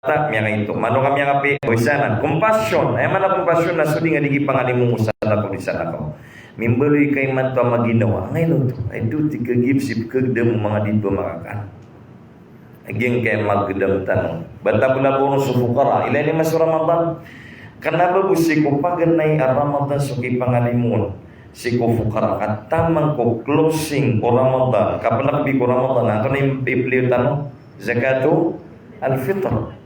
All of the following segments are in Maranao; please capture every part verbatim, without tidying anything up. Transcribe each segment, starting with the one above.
miyakaito. Mano ka miyakapi, o isa nan. Compassion. Aya maana compassion na so di nga di kipangalimo o salakaw di salakaw. Mimbaloy ka imanto a maginawa. Angkaino oto? Ay, do ti kagip si pkagdam o manga di ba makakan. Aging kaya magdam tano. Bata bala bono so fuqara. Ilay ni maso Ramadan. Kena ba bo sii ko paganay a Ramadan so kipangalimoon sii ko fuqara. Ka taman ko closing o Ramadan, kapenekbi ko Ramadan, antonaa i pliyo tano? Zakatul fitr.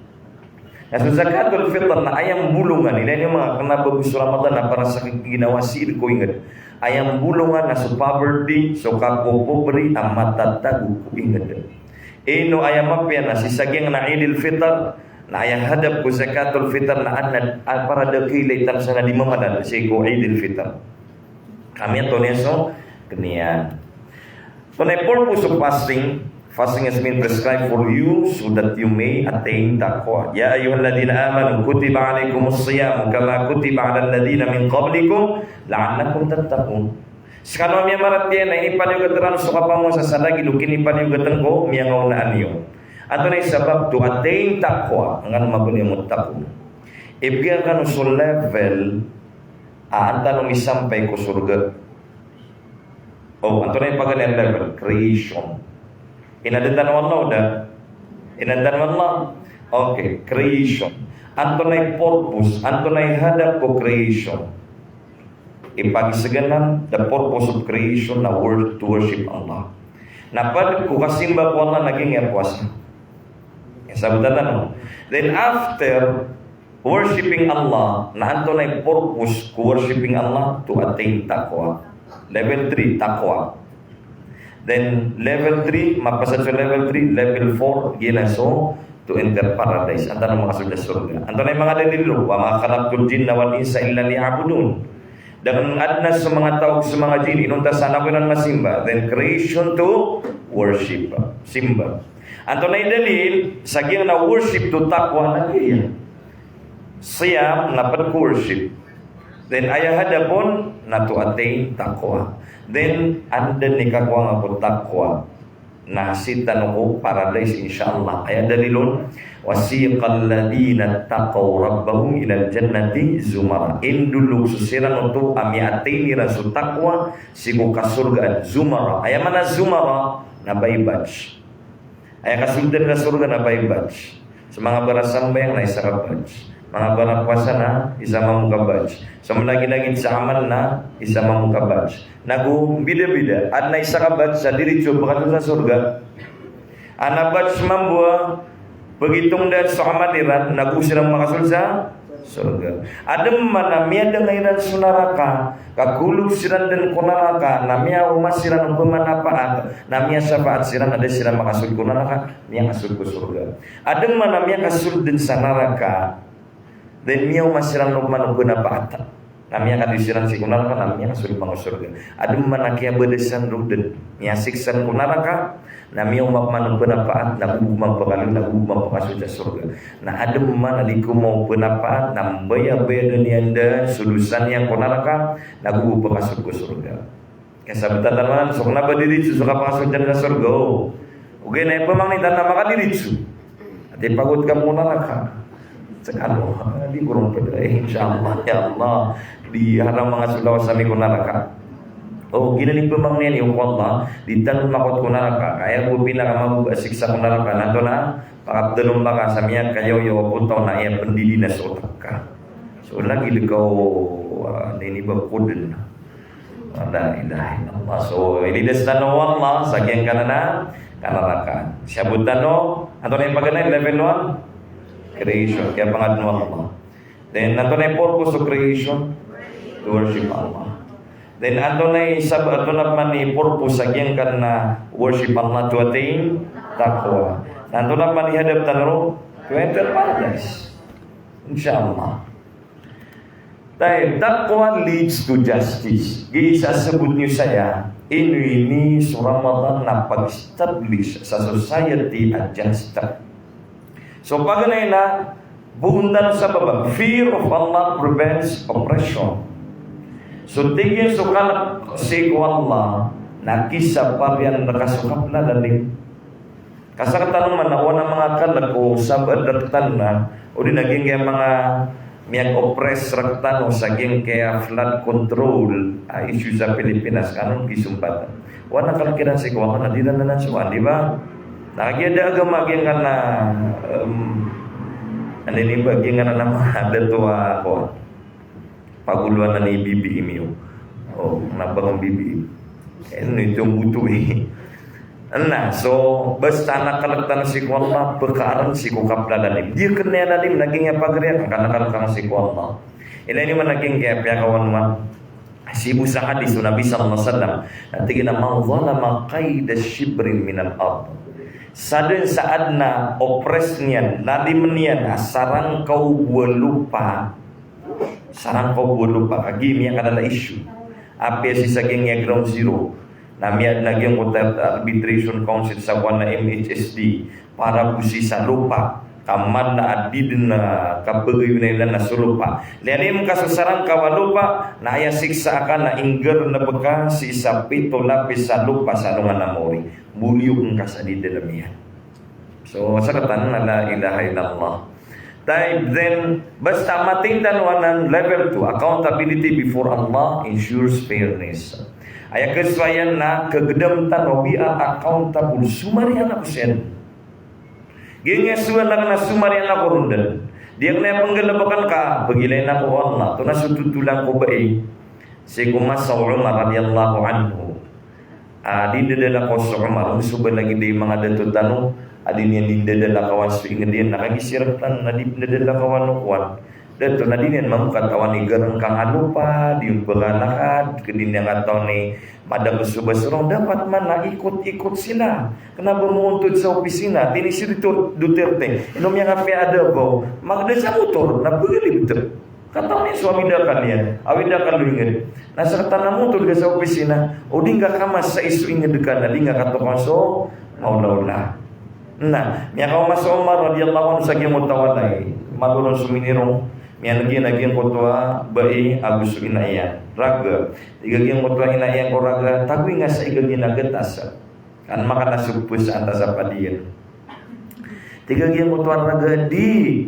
Na so zakatul fitr na aya mbolongan, ilay niyo manga kena ba bo so Ramadan na para sa ginawa sii ko inged. Aya mbolongan na so poverty, so kakopobri a matatago ko inged. Ino aya mapiya na sii sa giyangkanan a Eidil Fitr, na aya hadap ko zakatul fitr na adn a, a, para da kailay tano sa na di mamalal sii ko Eidil Fitr. Ka miyato niyan so keniyan. So, na purpose of fasting, fasting has been prescribed for you so that you may attain taqwa. Ya ayyuhalladhina amanu kutiba alaykumus siyamu kama kutiba alal ladhina min qablikum la'allakum tattaqun. Sekano a miyamaratiyaya, na inipaniyogatan so kapamowasa sa lagid o kinipaniyogatan ko miyangaoona niyo. Antonaa i sabap? To attain taqwa, angkanan a mapiya a muttaqun. Ibegay kano so level a an tano misampay ko sorga. O, antonaa i paganay a level? Creation. Inaden tano o Allah, o da? Inaden tano o Allah? Okay, creation. Antonaa i purpose, antonaa i hadap ko creation? Ipagisegan anan, the purpose of creation na wor-, to worship Allah. Na ped ko kasimba ko Allah na giyangkaya powasa. Sabot anan, no? Then after worshipping Allah, na antonaa i purpose ko worshipping Allah? To attain taqwa. Level three, taqwa. Then level three, mapasad so level three, level four, giyanan so to enter paradise. An tano makasold sa sorga. Antonaa i manga dalil ron? Wa ma khalaqtul jinna wal insa illa liya'budun. Da ken aden so manga taw, so manga jinn, inonta sa anan ko iran masimba. Then creation to worship. Simba. Antonaa i dalil sa giyangkanan a worship to taqwa na giya? Siyam na ped ko worship. Then aya hadap on na to attain taqwa. Then anda i kakowa nga ko taqwa? Na sii tano ko paradise, insha Allah. Aya dalil on, wasiqal ladhina taqaw rabbahum ilal jannati zumara. Indolog so siran oto a miya-attain iran so taqwa sii ko kasorgaan, zumara. Aya maana zumara na by batch. Aya kasoldan ka sorga na by batch. So manga barasambayang na isa ka batch. Manga barapowasa na isa mambo ka batch. So malagilagid sa amal na isa mambo ka batch. Nago bidabida. Aden a isa ka batch sa diritso pakasold sa sorga. Aden a batch mambo a pagitong dn so amal iran, nago siran makasold sa sorga. Aden man a miyadanga iran so naraka, ka golog siran dn ko naraka, na miyaoma siran o pmanapaat, na miyashafaat siran, na da siran makasold ko naraka, miyakasold ko sorga. Aden man a miyakasold dn sa naraka, then miyaoma siran o pmanapaat, na miyakadi siran sii ko naraka, na miyakasold man ko sorga. Aden man a kiyabadasan roo dn, miyasiksa ko naraka, na miyaoma pman o pmanapaat, nago bo pman pakaloy, nago bo pman pakasold sa sorga. Na aden man a di komaoma o pmanapaat, na mbayabayad iyan dn so dosa niyan ko naraka, nago bo pakasold ko sorga. Kasabotan tano anan, so kena ba diritso so kapakasold iyan sa sorga, o. Ogaid na ipamangni tano na makadiritso. Ati pagot ka ko naraka. Sekano, di ko ron pd, eh, insha Allah, ya Allah. Di haram manga solawas ami ko naraka. O, giyanan i pamangni niyo ko Allah, di tano makowa ko naraka. Ka aya bo pinakamababa a siksa ko naraka, na antonaa? Pakapdaloman ka sa miyakayaw-yaw a potaw na aya pndidi na so otak ka. So lagid ka o, ah, nini ba ko dn. La ilaha illallah. So, ilidas tano o Allah sa giyangkanan a kanarakaan. Siyabot tano, antonaa i paganay, level one? Creation. Kiyapangadn o Allah. Then, antonaa i purpose o creation? To worship Allah. Then, antonaa i sab-, antonaa pman i purpose sa giyangkanan a worship Allah? To attain taqwa. Na antonaa pman i hadap tano ron? To enter paradise. Insha Allah. Tayyib, taqwa leads to justice. Giya i sasabot niyo saya, ino ini so Ramadan na pag-establish sa society a just. So paganay na, boon tano sa baba, fear of Allah prevents oppression. So tig iyan so kalk sii ko Allah, na kisapar iyan rka so kapnalaling. Ka sktano man a oway na manga kalk o sabaad rktano na, odi na giyangkaya manga miyag-oppress rktano sa giyangkaya flood control a issue sa Pilipinas, kano kisompatan. Oway na kalk iran sii ko Allah na di ran anan sowan, di ba? Na kagiya da agama giyangkanan, em, ano ini ba, giyangkanan a manga dato a, ko, pagoloan anan i B B M iyo. O, na ba ko B B M? Ino ito buto i. Na, so, basta na kalk tano sii ko Allah, pkaarn sii ko kaplalalim. Di kn iyan lalim, na giyangkaya pagari akn, ka na kalk akn sii ko Allah. Ilay niyo man a giyangkaya piyakawan man. Sii bo sa hadis o Nabi sallallahu alaihi wasallam, na tig iyan a, "Man zalama qayda shibrin minal ard." Sadn sa adn a oppress niyan, lalim niyan a sarangkaw bo a lopa. Sarangkaw bo a lopa, kagiya miyakalala issue. Apiya sii sa giyangkaya ground zero. Na miyadn a giyangkoto a arbitration council sa kowan a M H S D. Para bo sii sa lopa. Ka mala a di dn a kabagay o na ilan na so lopa. Lalim ka so sarangkaw a lopa, na aya siksa aka na inggrnb ka sii sa pito lapis a lopa sa alongan a maori. Boliyokn ka sa di dn a miyan. So, sktano na la ilaha illallah. Tayyib, then, basta matin tano anan level two, accountability before Allah ensures fairness. Aya kasowa iyan na kagdam tano, we are accountable. Somariya na ko siyan. Giyangkaya sowa na kna somariya na ko ron dn. Di akn aya pnggalbkn ka, pagilay na ko Allah. Oto na so totolan ko bai. Sii ko masa o Umar radiyallahu anhu. A, di ndadalakaw so Umar, on so ba lagid i manga dato tano a di niyan di ndadalakawan so ingd iyan, na kagiya sii rktano na di ndadalakawan o kowan. Dato na di niyan mambo katawan i garngkang a lopa, di on pkalakad, ka di niyan katawan i madakl so ba so rong, dapat man na ikot-ikot sila. Kna ba moontod sa opisina, tig iyan si Duterte, ino miyakapiya a Davao, magda sa motor, na pagalibt. Katawan iyan so awid a akal iyan, awid a akal o ingd. Na sktano na motor ka sa opisina, o di ngka kamas sa iso ingd ka na di ngka katokawan so maolaola. Na miyakaoma so Umar radiyallahu anhu sa giyangkoto a walay. Malo ron so minirong, miyaneg iyan a giyangkoto a bai ago so ina iyan. Raga. Tig a giyangkoto a ina iyan ko raga, tagoy nga sa iga gina gatas. An makana so pos antaa sa padiyan. Tig a giyangkoto a raga, di.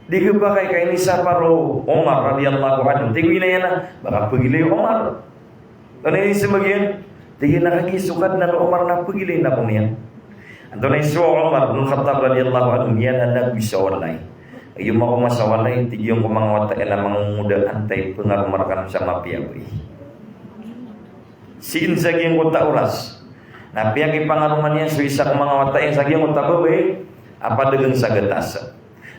Di ka ba kay kaini sa paro Umar radiyallahu anhu. Tig o ina iyan a, ba ka pagilay o Umar. Antonaa i smbag iyan? Tig iyan a kagiya so Kadnan o Umar na pagilay na ko niyan. Antonaa i so Umar bin Khattab radiyallahu anhu, niyan a nagoy sa walay. Ayo makaoma sa walay, tig iyan ko manga wata iyan a mangongoda antaa i pangaroma rkano sa mapiya a bai. Sii sa giyangkoto a oras. Na piyakipangaroma niyan so isa ko manga wata iyan sa giyangkoto a babay a padagng sa gatas.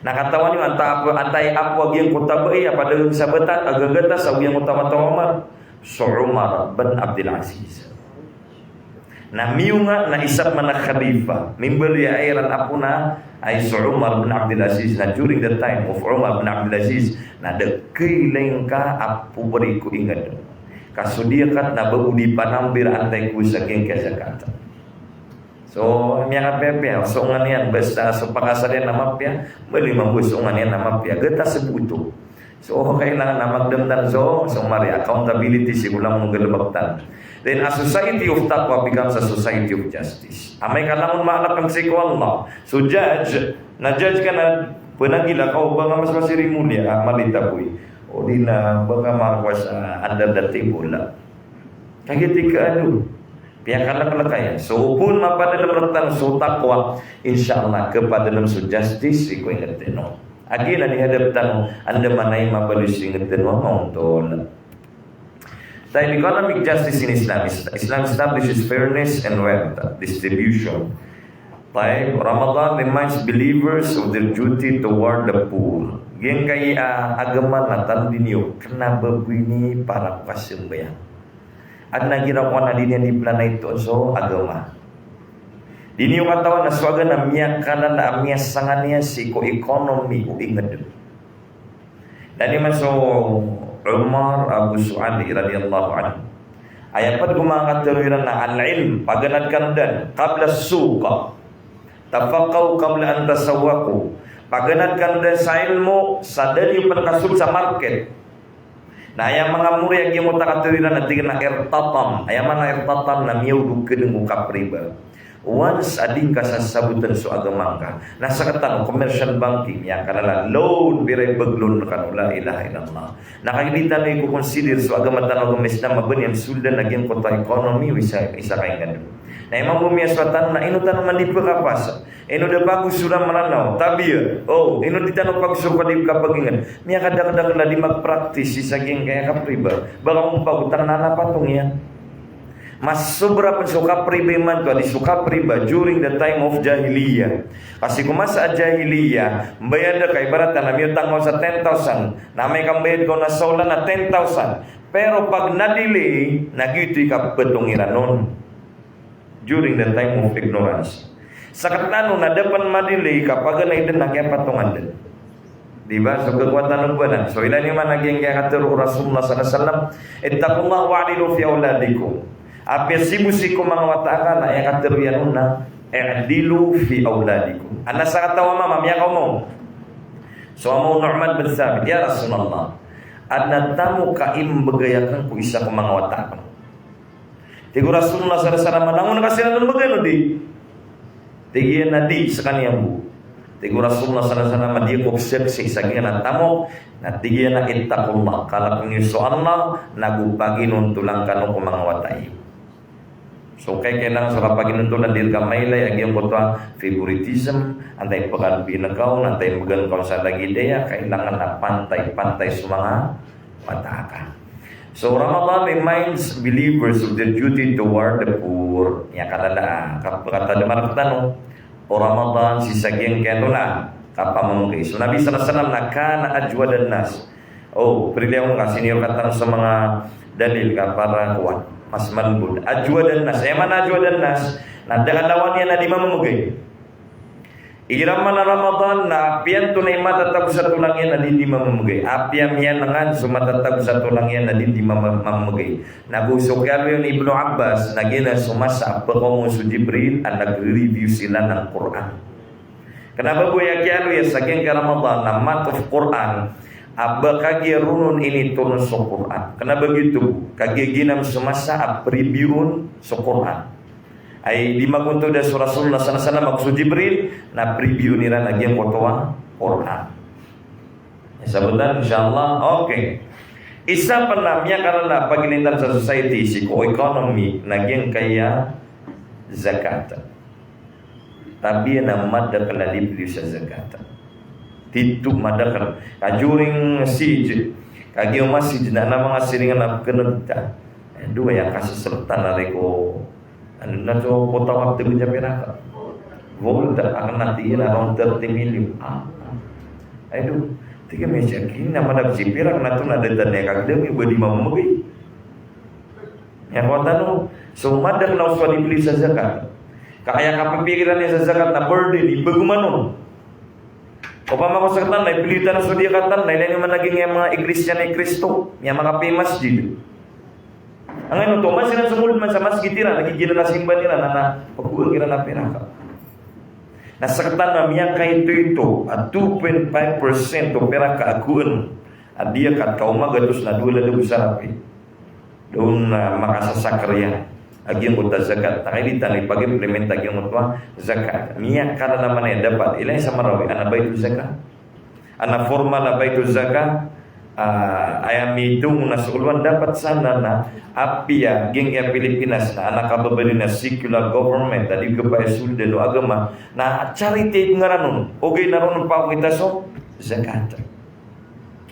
Na katawan iyo antaa apo, antaa i apo a giyangkoto a babay a padagng sa bata, a gagatas, a giyangkoto a wata o Umar. So Umar bin Abdul Aziz. Na miyonga na isa pman a khalifa. Mimbaloy a iran apo na ay so Umar bin Abdul Aziz. Na during the time of Umar bin Abdul Aziz, na da kailay ngka a pobri ko ingd. Ka so di akat na ba o di panambir antaa i ko sa giyangkaya zakat. So, miyakapiyapiya, so ongan iyan, basta so pakasal iyan na mapiya, bali mambo so ongan iyan na mapiya, gatas bo oto. So, kailangan na magdamdam so, so mari accountability sii ko langon o galbk tano. Then, a society of taqwa becomes a society of justice. Amay ka langon maalk sii ko Allah. So, judge, na judge ka na, pnagila ka o ba nga mas masiri moli a, ah, malita boy. O di na, ba nga makowa sa, ah, under the table na. Kagiya tig ka ado. Piyakalaklk iyan. So, o pn mapadalm rktano so taqwa, insha Allah, kapadalm so justice sii ko ingd tano. Agi na di hadap tano, anda manay mabaloy so ingd tano a maontol. Tayyib, economic justice in Islam. Is-, Islam establishes fairness and wealth distribution. Tayyib, Ramadan reminds believers of their duty toward the poor. Giyangkai a agama na tano di niyo kna ba bo ini para ko kasambayang. Adn a giraw ko na di niyan di plana ito so agama. Di niyo katawan a so agama na miyakalala a miyasangani iyan sii ko economy o ingd. Na di man so Umar ago so Ali radiyallahu anhu. Aya pd ko manga katharo iran na al-ilm, paganad kano dn, qabla as-suq. Tafaqqahu qabla an tasawwaqu. Paganad kano dn sa ilmo, sa da niyo pn kasold sa market. Na aya manga mori a giyangkoto a katharo iran na tig iran a irtatam. Aya maana irtatam na miyaolog kn ko kapriba. Once a di ngka sasabotn so agama ngka, na sktano commercial banking, miyakalala loan, pira i bag loan kano, la ilaha illallah. Na kagiya di tano iko-consider so agama tano a agama Islam a ba niyan soldan a giyangkoto a economy o isa, isa ka ingd. Na aya mambo miyasowa tano na ino tano man di pkapasa, ino da pagosoran Mranaw, tabiya. O, ino di tano pagosor ka di kapagingd. Miyakadakdakl a di mag-practice sii sa giyangkaya kapriba. Ba ka ompagotang na patong iyan. Mas sobra pn so kapriba imanto a di so kapriba during the time of jahiliyyah. Ka sii ko masa a jahiliyyah, mbayad ka, ibarat na miyaotang ka sa ten thousand, na amay ka mbayad ka on a saolan na ten thousand. Pero pag na-delay, na giyoto i kapatong iran on. During the time of ignorance. Sktano na da pn ma-delay ka paganay dn na kiyapatongan dn. Di ba? So khakowa tano banan. So ilay niyo man a giyangkaya katharo o Rasulullah sallallahu alaihi wasallam, "Ittaqullaha wa'dilu fi auladikum." Apiya sii bo sii ko manga wata aka na aya katharo iyan on na, "I'dilu fi auladikum." Adn a sakataw a mama a miyakaoma on. So ama o Nu'man bin Thabit, "Ya Rasulullah, adn a tamok a imbgay akn ko isa ko manga wata akn." Tig o Rasulullah sallallahu alaihi wasallam, "Langon ka siran on mbgan o di?" Tig iyan a di skaniyan bo. Tig o Rasulullah sallallahu alaihi wasallam a di ako pzaksi sa giyanan a tamok, na tig iyan a ittaqullah, kalk iyo so Allah, nago paginontolan kano ko manga wata iyo. So kay kailangan so kapaginontolan, di rka mailay a giyangkoto a favoritism, antaa i pkhalbi ngka on, antaa i mbgan ka on sa lagid aya, kailangan a pantay-pantay so manga wata aka. So Ramadan reminds believers of their duty toward the poor. Iyan kalala, kap-, katadamar tano o Ramadan sii sa giyangkaya a kapamamgay. So Nabi sallallahu alaihi wasallam na kana ajwadan nas. O, priliyang ka senior katan sa manga dalil ka para kuwan. Mas malbod. Ajwadan nas. Aya maana ajwadan nas? Na da a lawan iyan a di mamamgay. Igira man a Ramadan na apiya antonaa i matatago sa tolang iyan a di, di mamamgay. Apiya miyanangan so matatago sa tolang iyan a di, di mama-, mamamgay. Nago so kiyaaloy on i Ibnu Abbas, na giyanan so masa a pkaoma on so Jibril a nag-review siran ng Quran. Kna ba bo aya kiyaaloy iyan sa giyangkai a Ramadan na month of Quran, a ba kagiya ron on initoron so Quran. Kna ba giyoto, kagiya giyanan so masa a preview on so Quran. Ay di magontoda so Rasulullah sallallahu alaihi wasallam ago so Jibril, na preview iran a giyangkoto a Quran. Sabotan, insha Allah. Okay. Isa pn a miyakalala a pagilintan sa society sii ko economy na giyangkaya zakat. Tabiya na madakl a di pliyo sa zakat. Tito madakl. Ka during siege, kagiya masjid na, na manga siringan a pknagta. Dowa aya kasasrtan a ri ko, ano na to, ko tawag, tgo niyan piraka. Gold, akn na tig iyan around thirty million. Ah. Ay do, tig iyan, miyakiya na madakl si pirak na to na da tano kagdam i ba di mamamgay. Aya kowan tano, so madakl na oso a di pliyo sa zakat. Ka aya kapipikiran iyan sa zakat na burden, i ba gomanon. Opama ko sktano na ipliyo tano so diya katan, na ilay niyo man a giyangkaya manga i-Christian i Kristo, miyamakapay masjid. Angkaino oto, man siran somoled man sa masjid iran, lagid giyanan a simba iran, na, na pagoan kiran a piraka. Na sktano na miyakaito-ito a two point five percent o piraka a goan a diya kat ka omaga tos na dowa ladaw sa rapi. Doon na makasasakar iyan a giyangkoto a zakat. Na kagiya di tano ipag-implement a giyangkoto a zakat. Miyakalala man aya dapat ilay sa Marawi, ana baytul zakat. Ana formal a baytul zakat, ah, aya mitong na so kolowan dapat sana na apiya giyangkaya Pilipinas na ana kababaloy na secular government a di kapakay a soldan o agama, na charity ngaran on. Ogaid na ron pakokita so zakat.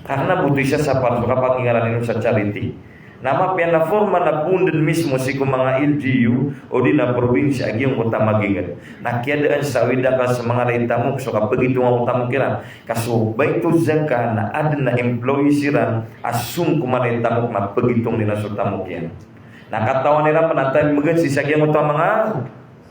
Karna bo oto i sasapar so kapakay ngaran inon sa charity. Na mapiya na formal na poon dn mismo sii ko manga L G U odi na probinsiya a giyangkoto a magingd. Na kiyadaan sa awid akal sa manga rai tamok so kapagitong o tamok iran. Ka so baytul zakat na adn a employees iran a song ko manga rai tamok na pagitong iran so tamok iyan. Na katawan iran pn a antaa i mbgan sii sa giyangkoto a manga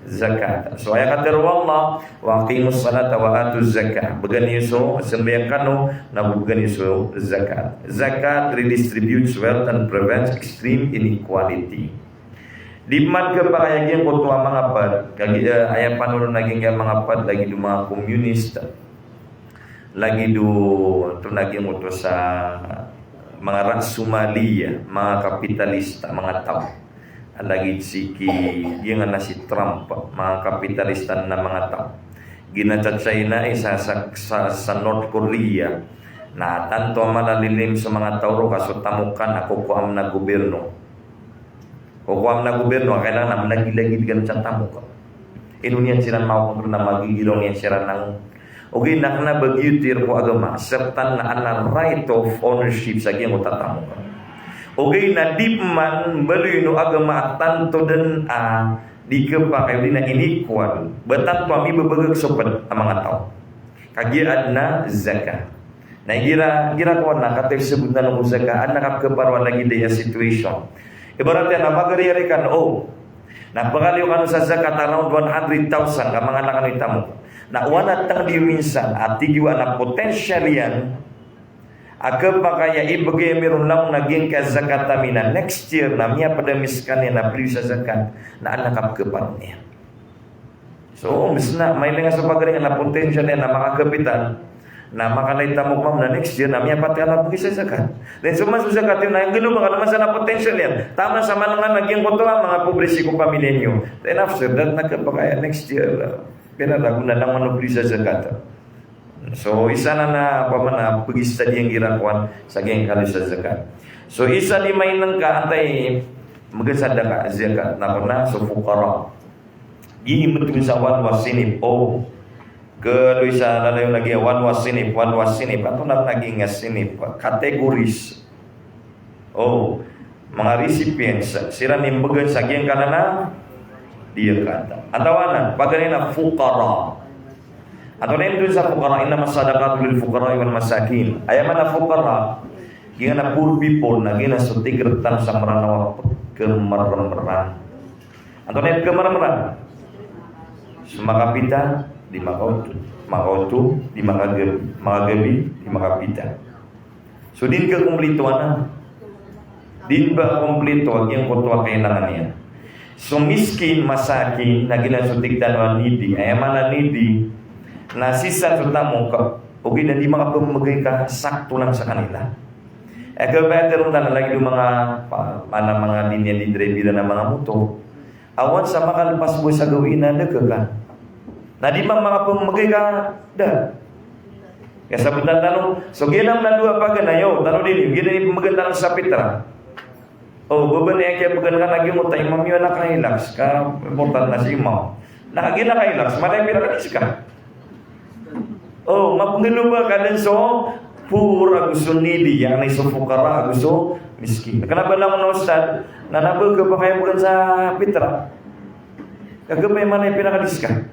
zakat. So aya katharo o Allah, "Wa aqimus salata wa atuz zakah." Bgan iyo so sambayang kano, nago bgan iyo so zakat. Zakat redistributes wealth and prevents extreme inequality. Di pman khapakay a giyangkoto a manga pad, kagiya, eh, aya panoron a giyangkaya manga pad, lagid o manga komunista. Lagid o, antonaa giyangkoto sa manga rasomaliya, manga kapitalista, manga taw. Lagid sii ki, giyanan a si Trump, manga kapitalista na manga taw. Giyanan sa China, eh, sa, sa, sa, sa North Korea. Na tanto a malalilim so manga taw roo ka so tamok ka na kokowa man a gobyerno. Kokowa man a gobyerno, kailangan na malagilagid ka sa tamok ka. Ino niyan siran makakontrol na magigiraw niyan siran na Ogaid na kna ba giyoto i rk o agama, sktano na adn a right of ownership sa giyangkoto a tamok. Ogaid na di pman mbaloyn o agama a tanto dn a di khapakay odi na inequal, ba tanto a mibabagak so pd a manga taw. Kagiya adn a zakat. Na igira, igira kowan na katii sabot tano ko zakat, adn a kapkhaparwa lagid aya a situation. Ibarat iyan na magariyari kano, o, na pkaliyo kano sa zakat around one hundred thousand ka mangala kano i tamok. Na o adn a tngd iyo minsan a tig iyo a na potential iyan a khapakay a ibgay ami ron langon a giyangkai a zakat ami na next year na miyapd ami skaniyan na piliyo sa zakat, na adn a kapkhaparwa niyan. So, imbs na mailay nga so pagaring na potential iyan na makakapital, na makala i tamok mambo na next year na miyapat ka na pagisa zakat. Then so man so zakat iyo na aya nggalbk a na masa na potential iyan. Taman sa man nga na giyangkoto a manga pobre sii ko pamilya niyo. Then after that na khapakay a next year, ah, pira ragon na langon o pagisa zakat. So isa na na pamana pagisa diyangkira kowan sa giyangkalo sa zakat. So isa di mainngka antaa i magsadaka zakat na kna so fuqara. Giya mtun sa wanwa sinip, o. Kaloy sa lalayon a giya wanwa sinip, wanwa sinip. Antonaa a giya sinip? Categories. O, manga recipients. Siran i mbgan sa giyangkanan a zakat. Antaa nan, paganay na fuqara. Antonaa i mtun sa fuqara? Innamas sadaqatu lil fuqara'i wal masakin. Aya maana fuqara, giyanan a poor people, na giyanan so tig rktano sa Mranaw a pkhamarmran. Antonaa i pkhamarmran? So makapita, di makaoto. Makaoto, di makagabi. Makagabi, di makapita. So di ngka komplito anan. Di ngka komplito a giyangkoto a kailangan iyan. So miskin, masakin, na giyanan so tig tano a needy. Aya maana a needy, na sii san so tamok, ogaid na di makapmbgay ka sakto lang sa kanila. Aya kabaya tharoon tano lagid o manga, pa-, mana manga di niyan di driver a manga motor. Awan sa makalpas bo sa gawii na da ka kan. Na di man makapmbgay ka, da. Kaya sabotan tano, so giyanan a dowa paganay, o, tano dn, giyanan i pmbgan tano sa pitra. O, ba bnar aya kiyabgan ka na giyoto a imam iyo na ka-Hilux, ka important na si imam. Na giyanan ka-Hilux, mala i pira ka diska. O, mapnggalbk ka dn so poor ago so needy, yani so fuqara ago so miskin. Kna ba langon a ustadh, na na ba khapakay a bgan sa pitra. Ka khapakay, mala i pira ka diska.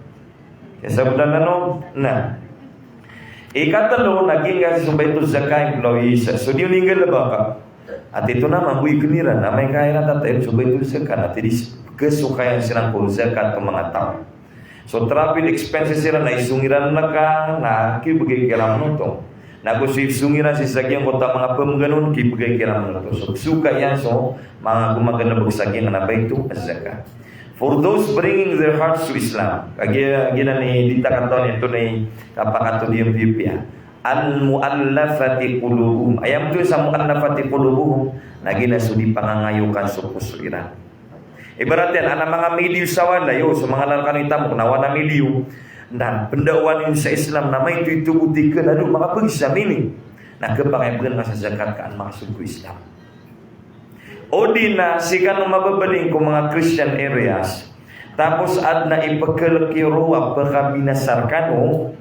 Kaya sabotan tano, na. Ikatlo, na giyangkai so baytu zakat, lawis, so di on inggalbk ka. Ati to na mambo i kniran, amay ka iran tatayon so baytu zakat, ati di s-, khasokayan siran ko zakat o manga taw. So travel expenses iran na isong iran na ka, na kibgay kiran oto. Na go so isong iran sii sa giyangkoto a manga pmgan on, kibgay kiran oto. So, so kaya so manga gomagana bg sa giyangkanan a baytu zakat. For those bringing their hearts to Islam. Kagiya, giyanan i di ta katawan iyan oto na i kapakatodi iyan pipiya. Al-mu'allafati qulubuhum. Aya mtun sa mu'allafati qulubuhum, na giyanan so di pangangayokan so poso iran. Ibarat iyan, adn a manga miliyo sa walay, o, so manga lalakaw i tamok na wana miliyo. Na pndawan iyan sa Islam, na maito i tobo ti kna do, makapagisa mini. Na khapakay a bgan ka sa zakat ka an makasold ko Islam. O di na, sii kano mababaling ko manga Christian areas. Tapos adn a ipkhalk iyo roo a pkabinasa rkano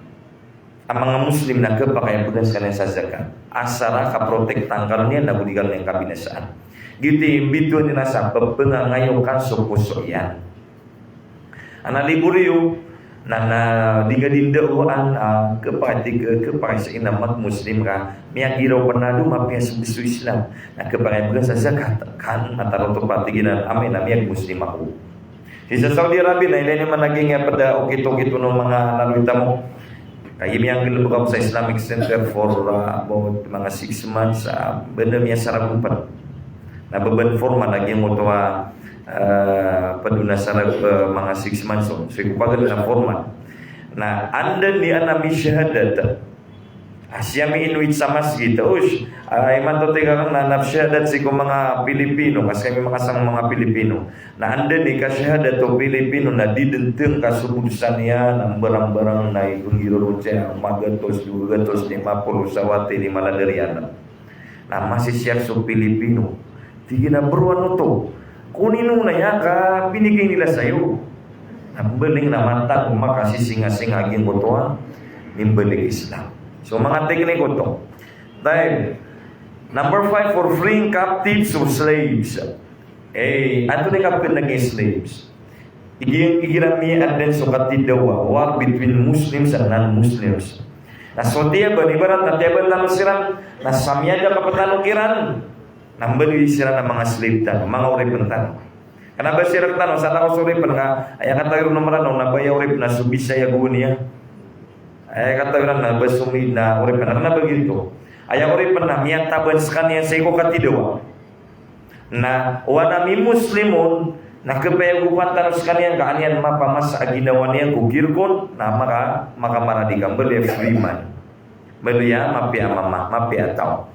a manga Muslim na khapakay a bgan skaniyan sa zakat. Asar a kaprotekta ngka ron iyan na go di kano niyan kabinasaan. Giyoto i mbtowan iyan a sa ppangangayokan so poso iyan. Ana libor iyo, na, na di ngka di ndawaan, a, khapakay, khapakay sa ina mat Muslim ka, miyagiraw pn a do mapiya so, so Islam. Na khapakay a bgan sa zakat, kan, a taro to pati giyanan, amay na miyag-Muslim ako. Sii sa Saudi Arabia na ilay niyo man a giyangkaya pd a okit-okit o manga lalaw i tamok. Kagiya miyanggalbk ako sa Islamic Center for, uh, about manga six months, uh, bnar miyasarag on pd. Na ba bnar formal a giyangkoto a, uh, pd on a sarag, uh, manga six months on. So, iko pagad na formal. Na anda niyan a miyasahadat. A, sii ami inwit sa masgit. Ush, a, imanto tig akn na, na shahadat sii ko manga Pilipino, ka skami makasang manga Pilipino. Na anda i kashahadat o Pilipino na di dn tngka so bulsa niyan, na mbarangbarang na ipnggiraw on sa magatos, dowa gatos, lima polo, sa wati, lima lader iyan. Na masisiyak so Pilipino. Tig iyan a, "Bro, ano to? Kunin mo na yan ka binigay nila sa'yo." Na mbaling na matag makasisingasinga a giyangkoto a mimbalik Islam. So, manga teknik oto. Tayyib. Number five, for freeing captives or slaves. Eh, antonaa i kapkn a giya slaves? Ig-, igira miyaaden so katidawa, war between Muslims and non-Muslims. Na so tiyaban, ibarat na tiyaban tano siran, na sa miyada ka ptano kiran, na mbaloy siran a manga slave tano, manga oripn tano. Kna ba siran tano, sa tano so oripn ka, aya katawi ron o Mranaw, na ba aya oripn na so bisa aya gowani aya. Aya katawi ron na ba so mi-, na oripn, kna ba giyoto. Aya oripn na miyataban skaniyan sii ko katidawa. Na o anan a mi-Muslim on, na khapayagokan tano skaniyan ka an iyan mapamasa a ginawa niyan ko girkon, na maka, makamaradi ka, mbaloy a free man. Mbaloy a mapiya a mama, mapiya a taw.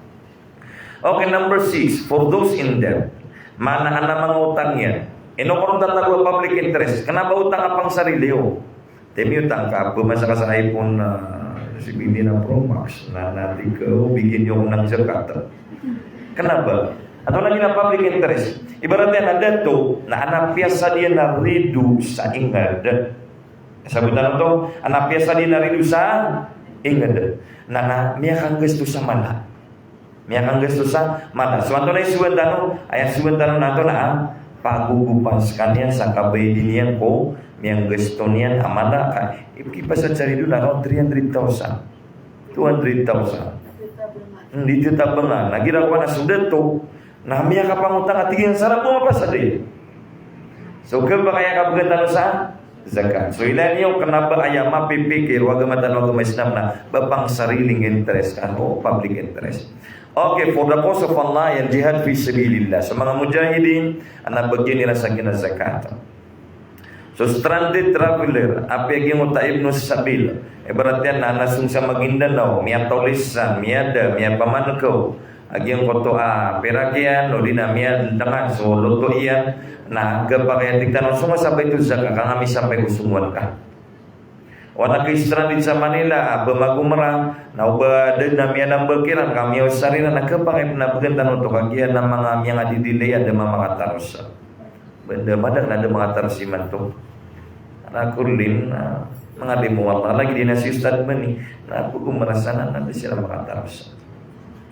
Okay, number six, for those in debt. Maana a manga otang iyan. Ino ko ron tatago a public interest. Kna ba otang a pangsarili o. Temiyo tangka, pmasa ka sa iPhone, ah, seventeen na Pro Max, na, na tig ka, "O, bigyan niyo ako ng zakat." Kna ba? Antonaa i na public interest? Ibarat iyan a dato, na an a piyasad iyan na rido sa ingd. Sabot tano oto, an a piyasad iyan na rido sa ingd. Na, na, miyakanggasto sa mala. Miyakanggasto sa mala. So antonaa i sowaan tano, aya sowaan tano na antonaa, pagogopan skaniyan sa kabayadi niyan ko miyanggasto niyan a mala ka. Ipkipasad sa rido na around three hundred thousand. Two hundred thousand. Hmm, di tatabangan. Na igira ko na so dato, na miyakapangotang a tig iyan sa rabo mapasad iyan. So, khapakay a kabgan tano sa zakat. So, ilaya niyo kna ba aya mapipikir o agama tano a agama Islam na ba pangsariling interest, ano, public interest. Okay, for the cause of Allah, aya jihad fi sabilillah. So, manga mujahidin, an a bagian iran sa giya na zakat. So, stranded traveler, apiya giyangkoto a ibnus sabil. Ibarat iyan na, na song sa Maguindanao, miyataw lisan, miyada, miyapamankaw a giyangkoto a pirak iyan, odi na miyadangan so loto iyan, na khapakay a tig tano, song sa Baitul Zakat, ka nga misampay ko songowan ka. O anan a stranded sa Manila, a ba mag-umrah, na o ba da dn a miyanambal kiran, ka miyaosar iran, na khapakay pn a bgan tano oto, ka giya na manga miyangadidilay a da mamakatarus. Ba da madakl na da makataros imanto. Ala kullin, na mangalimo Allah, lagid iyan a si Ustadh Mani, na pagomrah sanan na da siran makataros.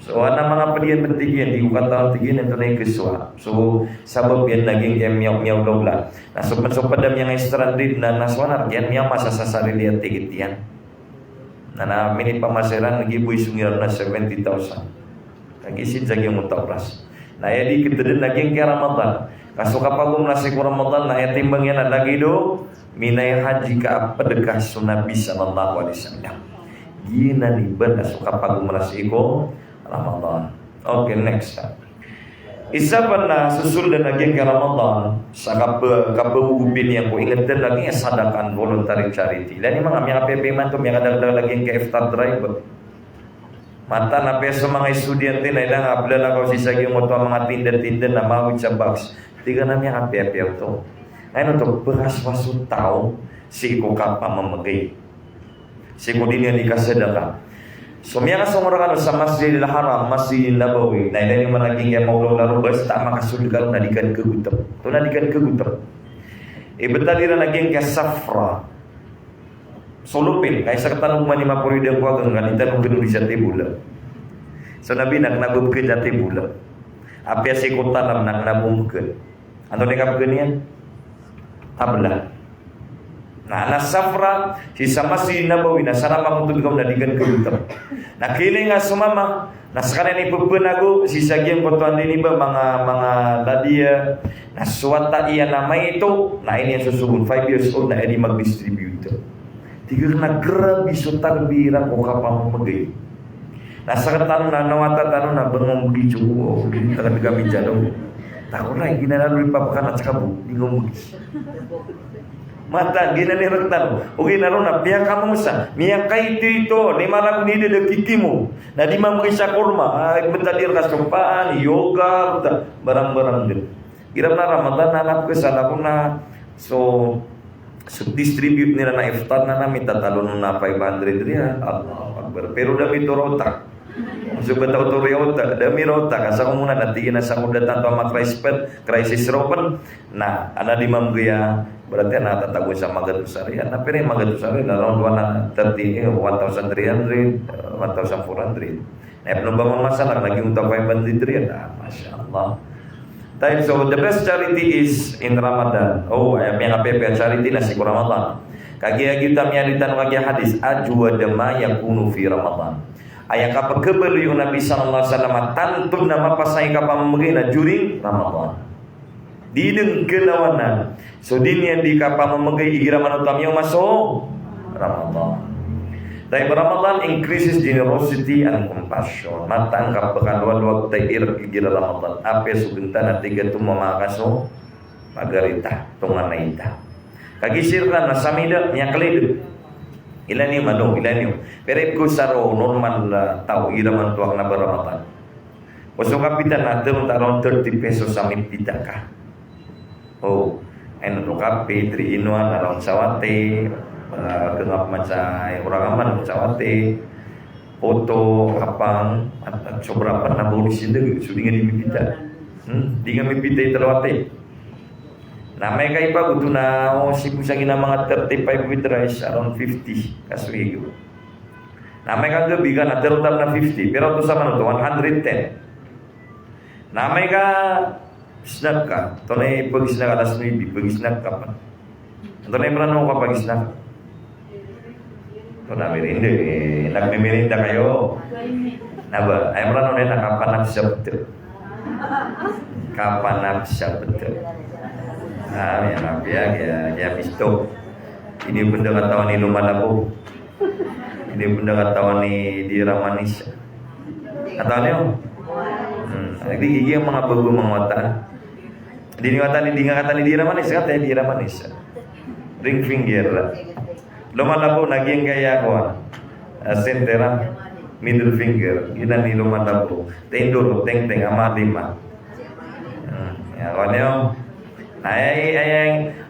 So, an a manga pd iyan, pd iyan, di ko katawan, tig iyan, antonaa i kasowa. So, sabap iyan na giyangkaya miyaw, miyaolawla. Na so, so pd a miyanga-stranded na, na so an a rk iyan miyamasa sa sarili a ticket iyan. Na, na minipamasa iran, lagid bo i song iran na seventy thousand. Kagiya sii sa giyangkoto a oras. Na aya di kdadn na giyangkaya Ramadan. Ka so kapagomrah sii ko Ramadan na aya timbang iyan na lagid o minay haji ka a pd ka so Nabi sallallahu alaihi wasallam. Giyanan i ba na so kapagomrah sii ko Ramadan. Okay, next. Isa pn a sosold a giyangkaya Ramadan, sa kap-, kapagogopin iyan ko ingd na giyangkaya sadaqah, voluntary charity. Ilaya niyo manga miyakapiyapiya imanto, miyakadakdakl a giyangkaya iftar drive. Mataan a apiya so manga estudyante na ilaya nga a blan a kaw sii sa giyangkoto a manga tinda-tinda na mawid sa box. Tig iyan a miyakapiyapiya oto. Ngayon oto, pkhaswa so taw sii ko kapamamgay. Sii ko di niyan ikasadaqah. So miyakasong rkano sa Masjidil Haram, Masjidin Nabawi, na ilaya niyo man a giyangkaya maolawla roo, basta makasold ka roo na di ka dn khagotam. Oto na di ka dn khagotam. Ibtad iran a giyangkaya safra. So lopin, ka isa rktano man i maporo i dangko akn, ka di tano kn odi sa table. So Nabi na kna ba bgan sa table. Apiya sii ko tanam na kna ba bgan. Antonaa i kapkn iyan? Tabla. Na, na safra, sii sa Masjid Nabawi, na sa ramakontod ka on na di ka dn khagotam. Na khailay nga so mama, na skaniyan i ppnago, sii sa giyangkoto a dii niyan ba manga, manga ladiya, na so wata iyan a maito, na aya niyan sosogon, five years old, na aya niyan mag-distribute. Tig iyan a grabe so tarbiya iran ko kapamamgay. Na sktano na, na wata tano na ba ngka mabidyo, o, di, taga, taga Mindanao. Tako na, ginanaro i papakan a tsaka bo, di ngomog. Mata, ginanaro tano. Ogaid na roo na, piyakamosa. Miyakaito-ito, ni marago ni dede kikimo. Na di mamgay sa korma, ay, betadir ka sopan, yoga, ta, barang-barang den. Igira na Ramadan, na napkesal ako na, so, so distribute nira na iftar na na mita talo na five hundred riyal. Allahu Akbar. Pero da mito rota. So betaw to riyota, da mi rota, ka sa ko mona na tig iyan a sa ko da tanto a ma-crisis, crisis roo pen. Na, ana di mamgay a, berarti ana tatago sa magatos a riyal. Na pira i magatos a riyal, around one thirty, eh, one thousand three hundred, eh, one thousand four hundred. Na ipno ba mamasalan, lagid o five hundred riyal. Ah, Masha Allah. Tayyib, so the best charity is in Ramadan. O, aya miyangapiyapiya a charity na sii ko Ramadan. Kagiya giyoto a miyaaloy tano kagiya hadis, ajwadu ma yakunu fi Ramadan. Aya kapekebaloy o Nabi sallallahu alaihi wasallam a tanto na mapasang i kapamamegay na during Ramadan. Di den kelawanan. So di niyan di kapamamegay igira manoto a miyaoma so Ramadan. Tayyib, Ramadan increases generosity and compassion. Mataan ka pekaloaloa o tayrek igira Ramadan. Apiya so genta na tiga to mamakaso pagarita, tonganay ta. Kagiya sii rkano na samida, miyakalid. Ilay niyo mano, ilay niyo. Pero ipko sa roo normal, ah, taw, igira manoto a kena ba Ramadan. O so kapitan na tero ta around thirty pesos a mipita ka. O, ino to kape, three in one, around sawate, ah, kengap man sa, eh, orang aman, sawate, poto, apang, at, at sobra pa na boli sii dn, so di nga di mipita. Hmm, di nga mipita i telo ate. Na amay ka ipagoto na, o, sii bo sa gina manga thirty-five with rice, around fifty, kaso igo. Na amay ka gabi ka na tero ta na fifty, pero to sa manoto, one hundred ten. Na amay ka snack ka, antonaa i pagisnack ka, alas nuebe, pagisnack ka pn. Antonaa i mranaw o kapagisnack? Antonaa i merienda, eh, nagmimerienda kayo? Na ba, aya mranaw niyan na kapanap sa beto. Kapanap sa beto. Ah, aya na, aya, aya, aya misto. Ini benda katawan i Lomalapo. Ini benda katawan i Diyaramanis. Katawan iyo? Hmm. Di, di, di, manga bago, manga wata. Di niyo katawan, di nga katawan i Diyaramanis, katawan i Diyaramanis. Ring finger. Lomalapo na giyangkaya kowan. Ah, sentera, middle finger. Giyanan i Lomalapo. Tindoro, tengteng, ama lima. Hmm. Aya, kowan iyo. Na, aya, aya,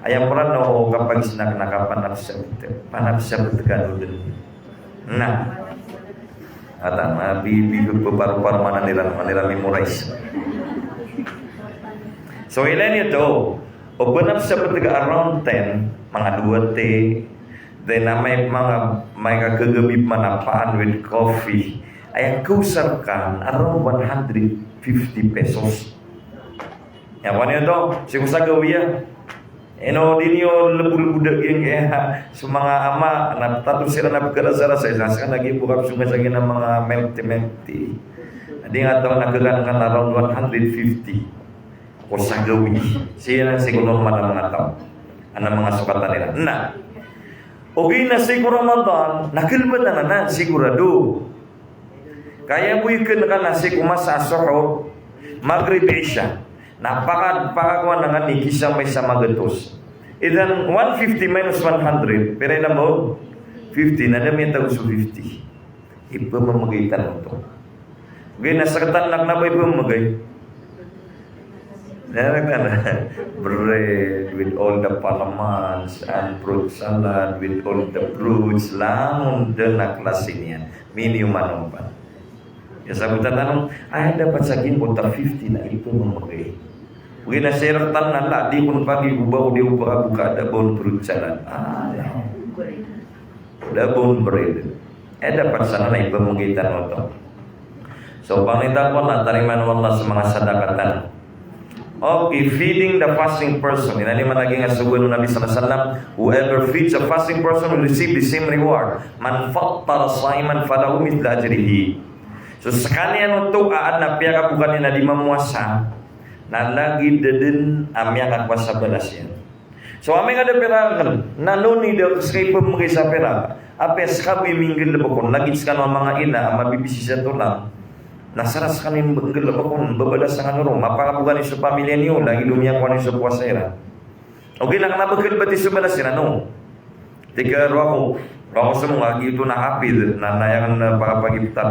aya mranaw o kapagisnack na kapanap sa beto. Panap sa beto ka dn. Na. Ata, ma, bi, bi, bi, paru-paru mana nira, mana nira memorize. So, ilay niyo to, o panap sa beto ka around ten, manga dowa te, then amay, manga, amay ka kagabi pman a paan with coffee, aya kaosar ka around one hundred fifty pesos. Aya, kowan iyo to, sii ko sagawi a. Ino, di niyo lebo-lebo da giyangkaya, so manga ama, na tato siran na pkharasarasa, isa sa lagi bo kapsonga sa gina manga milk tea, milk tea. Di nga taw na khakan ka na around one hundred fifty. Ko sagawi. Sii na sii ko normal a manga taw. Ana manga sokatan iran. Na. Ogaid na sii ko Ramadan, na kalbatan anan sigurado. Kaya bo i kn ka na sii ko masa a suhur, Maghrib, Isha. Na paka, pakakowan anan i kisamay sa magatos. Idan, one fifty minus one hundred, pira i lamba on? Fifty, na da miyatago so fifty. Ipamamagay tano oto. Ogaid na sktano na kna ba ipamamagay. Bread with all the palamans and fruit salad with all the fruits, langon dn a klasi niyan. Miniyoman on pn. Aya sabotan tano, aya dapat sa giyangkoto a fifty na ipamamagay. Ogaid na sktano na la, di kon pagi ko ba ko di ko ba ko ka da ba on fruit salad. Ah, ya. Da ba on bread. Aya dapat sa na ipamamagay tano oto. So, pangni tano na tarimaan o Allah so manga sadaka tano. Okay, feeding the fasting person. Ino niyan man lagid a sogoan o Nabi sallallahu alaihi wasallam, whoever feeds a fasting person will receive the same reward. Man fattara sa'iman falahu mithlu ajrihi. So, skaniyan oto a adn a piyakaboka niyan a di mamowasa, na lagid dn a miyakakowa sa balas iyan. So, amay ka da pira akn, na no need a ska ipamamagay sa pira. Apiya ska bo i minggalbk on, lagid skano a manga ina a mabibisi sa tolang. Na saras kami nggalbk on, babalasan kano ron, mapakaboka niyo so pamilya niyo, lagid o miyakowa niyo so powasa iran. Ogaid na kna ba kalbati so balas iran, no? Tig ko, ako, ako sa mga, giyoto na hapid, na, na aya kn pakapagiptan.